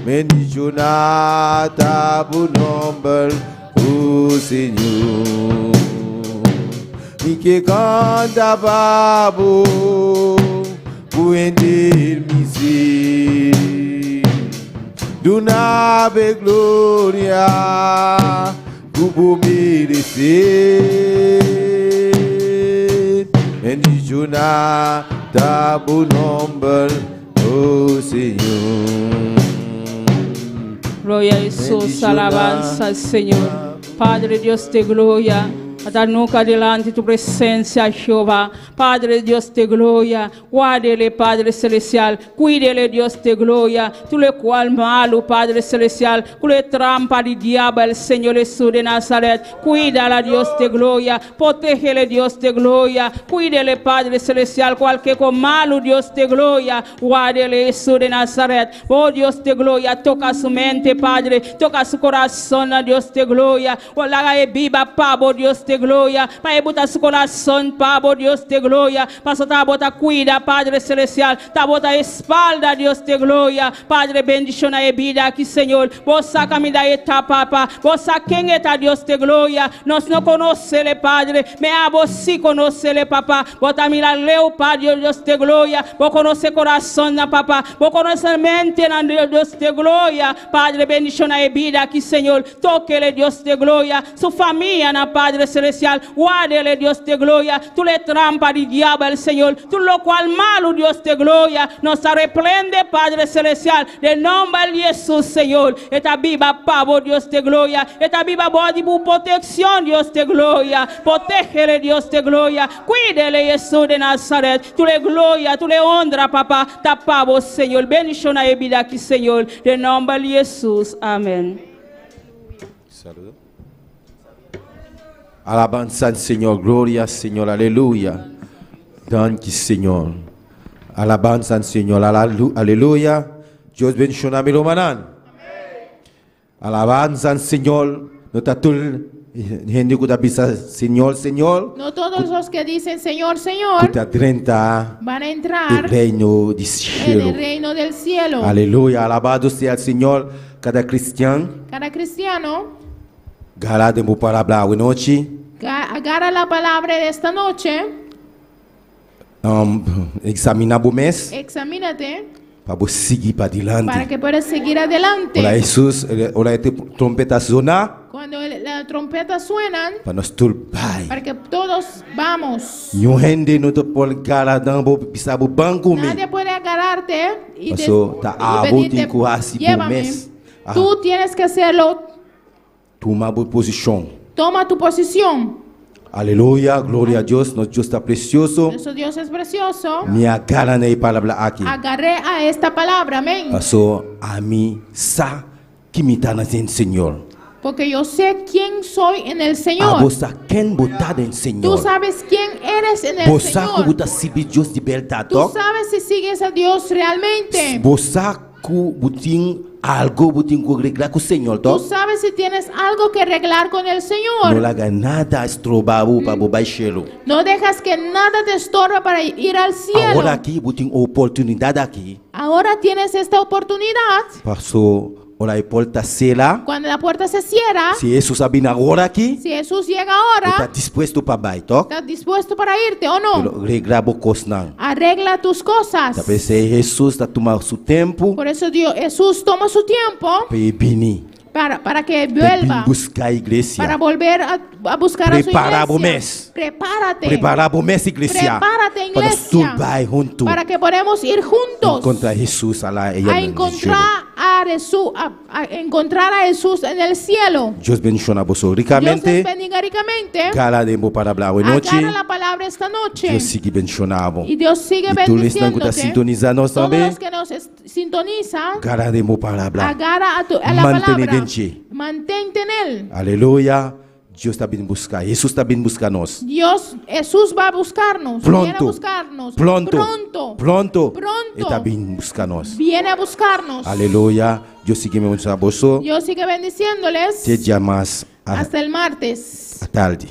Bendicionada bo nomber, oh Señor. Mi que canta babo, mi se. Duna be gloria, cubo merece. Bendicionada bo nomber, oh Señor. Gloria a Jesús, alabanza al Señor. Padre Dios de gloria. Hasta nunca delante tu presencia, Jehová. Padre Dios de gloria, guárdele, Padre Celestial. Cuídele, Dios de gloria. Tú le cual malo, Padre Celestial. Cu le trampa di diablo, el Señor Jesús de Nazaret. Cuídala, Dios de gloria. Protégele, Dios de gloria. Cuídele, Padre Celestial. Cualquier con malo, Dios de gloria. Guárdele, Jesús de Nazaret. Oh Dios de gloria, toca su mente, Padre. Toca su corazón, oh Dios de gloria. O la viva, pavo, Dios de gloria. Pa bota su corazón, pavo, Dios de gloria. Paso ta bota cuida, Padre Celestial. Ta bota espalda, Dios de gloria. Padre, bendición a vida aquí, Señor. Vos saca mi da etapa, papá. Vos quién está Dios de gloria. Nos no conocele, Padre. Me abo sí conocele, papá. Vos mira leo, Padre, Dios de gloria. Vos conoce corazón, na papá. Vos conoce mente, na Dios de gloria. Padre, bendición a vida aquí, Señor. Tóquele, Dios de gloria. Su familia, na Padre Celestial. Guárdele, Dios de gloria. Tú le trampa di diablo, el Señor. Tú lo cual malo, Dios de gloria. Nos reprende, Padre Celestial. De nombre de Jesús, Señor. Esta viva pavo, Dios de gloria. Esta viva body protección, Dios de gloria. Protégele, Dios de gloria. Cuídele, Jesús de Nazaret. Tú le gloria, tú le honra, papá. Tapavo, Señor. Bendición a vida aquí, Señor. De nombre de Jesús. Amén. Saludo. Alabanza al Señor, gloria al Señor, aleluya. Danki, Señor. Alabanza al Señor, aleluya. Dios bendiciona mi rumannan. Alabanza al Señor. No ta tur hende cu ta bisa Señor, Señor. No todos los que dicen Señor, Señor Cu ta drenta van a e entrar reino di en cielo. el reino del cielo. Aleluya, alabado sea el Señor. Cada cristian, Cada cristiano gara den bo palabra awe nochi. Agarra la palabra de esta noche, Examina bo mes examínate pa bo sigui pa para dilanti. que puedas seguir adelante. Ora Jesus, ora e trompeta zona, Cuando la trompeta suenan, pa nos tur bai. para que todos vamos. Niun hende no ta por gara den bo bisa bo ban cu mi. Nadie puede agarrarte y, Paso, ta y abo pedirte, tin cu haci bo llévame. mes. Ah. Tú tienes que hacerlo. Tuma bo posicion. Toma tu posición. Aleluya, gloria a Dios, nos Dios ta precioso. Nuestro Dios es precioso. Mi a gara na e palabra aki. Agarré a esta palabra, amén. Paso ami sa ken mi ta den Señor. Porque yo sé quién soy en el Señor. Abo sa ken bo ta den Tú Señor. sabes quién eres en el Bo sa Señor. cu bo ta sirbi Dios di berdad. Tú sabes si sigues a Dios realmente. Bo sa cu bo tin algo bo tin cu regla cu Señor, Tú to? sabes si tienes algo que arreglar con el Señor. No laga nada stroba bo pa bo bay cielo. No dejas que nada te estorbe para ir al cielo. Awor aki bo tin oportunidad aki. Ahora tienes esta oportunidad. Paso ora e porta cera. Cuando la puerta se cierra, Si Jesus a bin awor aki, si Jesús llega bo ta ahora, dispuesto pa bay, to? ¿estás dispuesto para irte o no? Pero regla bo cosnan. Arregla tus cosas. Ta p'esey Jesus ta tuma su tempo Por eso Dios, Jesús toma su tiempo pa bini. para que Pa vuelva, busca iglesia. para volver a buscar a su Prepara bo iglesia. mes. Prepárate. Prepara bo mes iglesia. Prepárate, Pa nos iglesia. tur bay hunto. Para que podamos ir juntos Encontra Jesus ala a encontrar a Jesús, a encontrar a Jesús en el cielo. Dios bendiciona boso Dios ricamente. les bendiga ricamente. Gara den bo palabra awe nochi. Agarra la palabra esta noche. Dios sigui bendiciona bo. Y Dios sigue Y tur esnan cu ta bendiciéndote. sintonisa nos Todos tambe. los que nos sintonizan, Gara den bo palabra. agarra a la Mantene palabra. den dje. Mantente en él. Aleluya. Dios ta bin busca. Jesus ta bin busca nos. Dios, Jesús va a buscarnos. Viene a Pronto. buscarnos. Pronto. Pronto. Pronto. Pronto. E ta bin busca nos. Viene a buscarnos. Aleluya. Dios sigui bendiciona boso. Dios sigue bendiciéndoles. Te diamars Hasta el martes. atardi.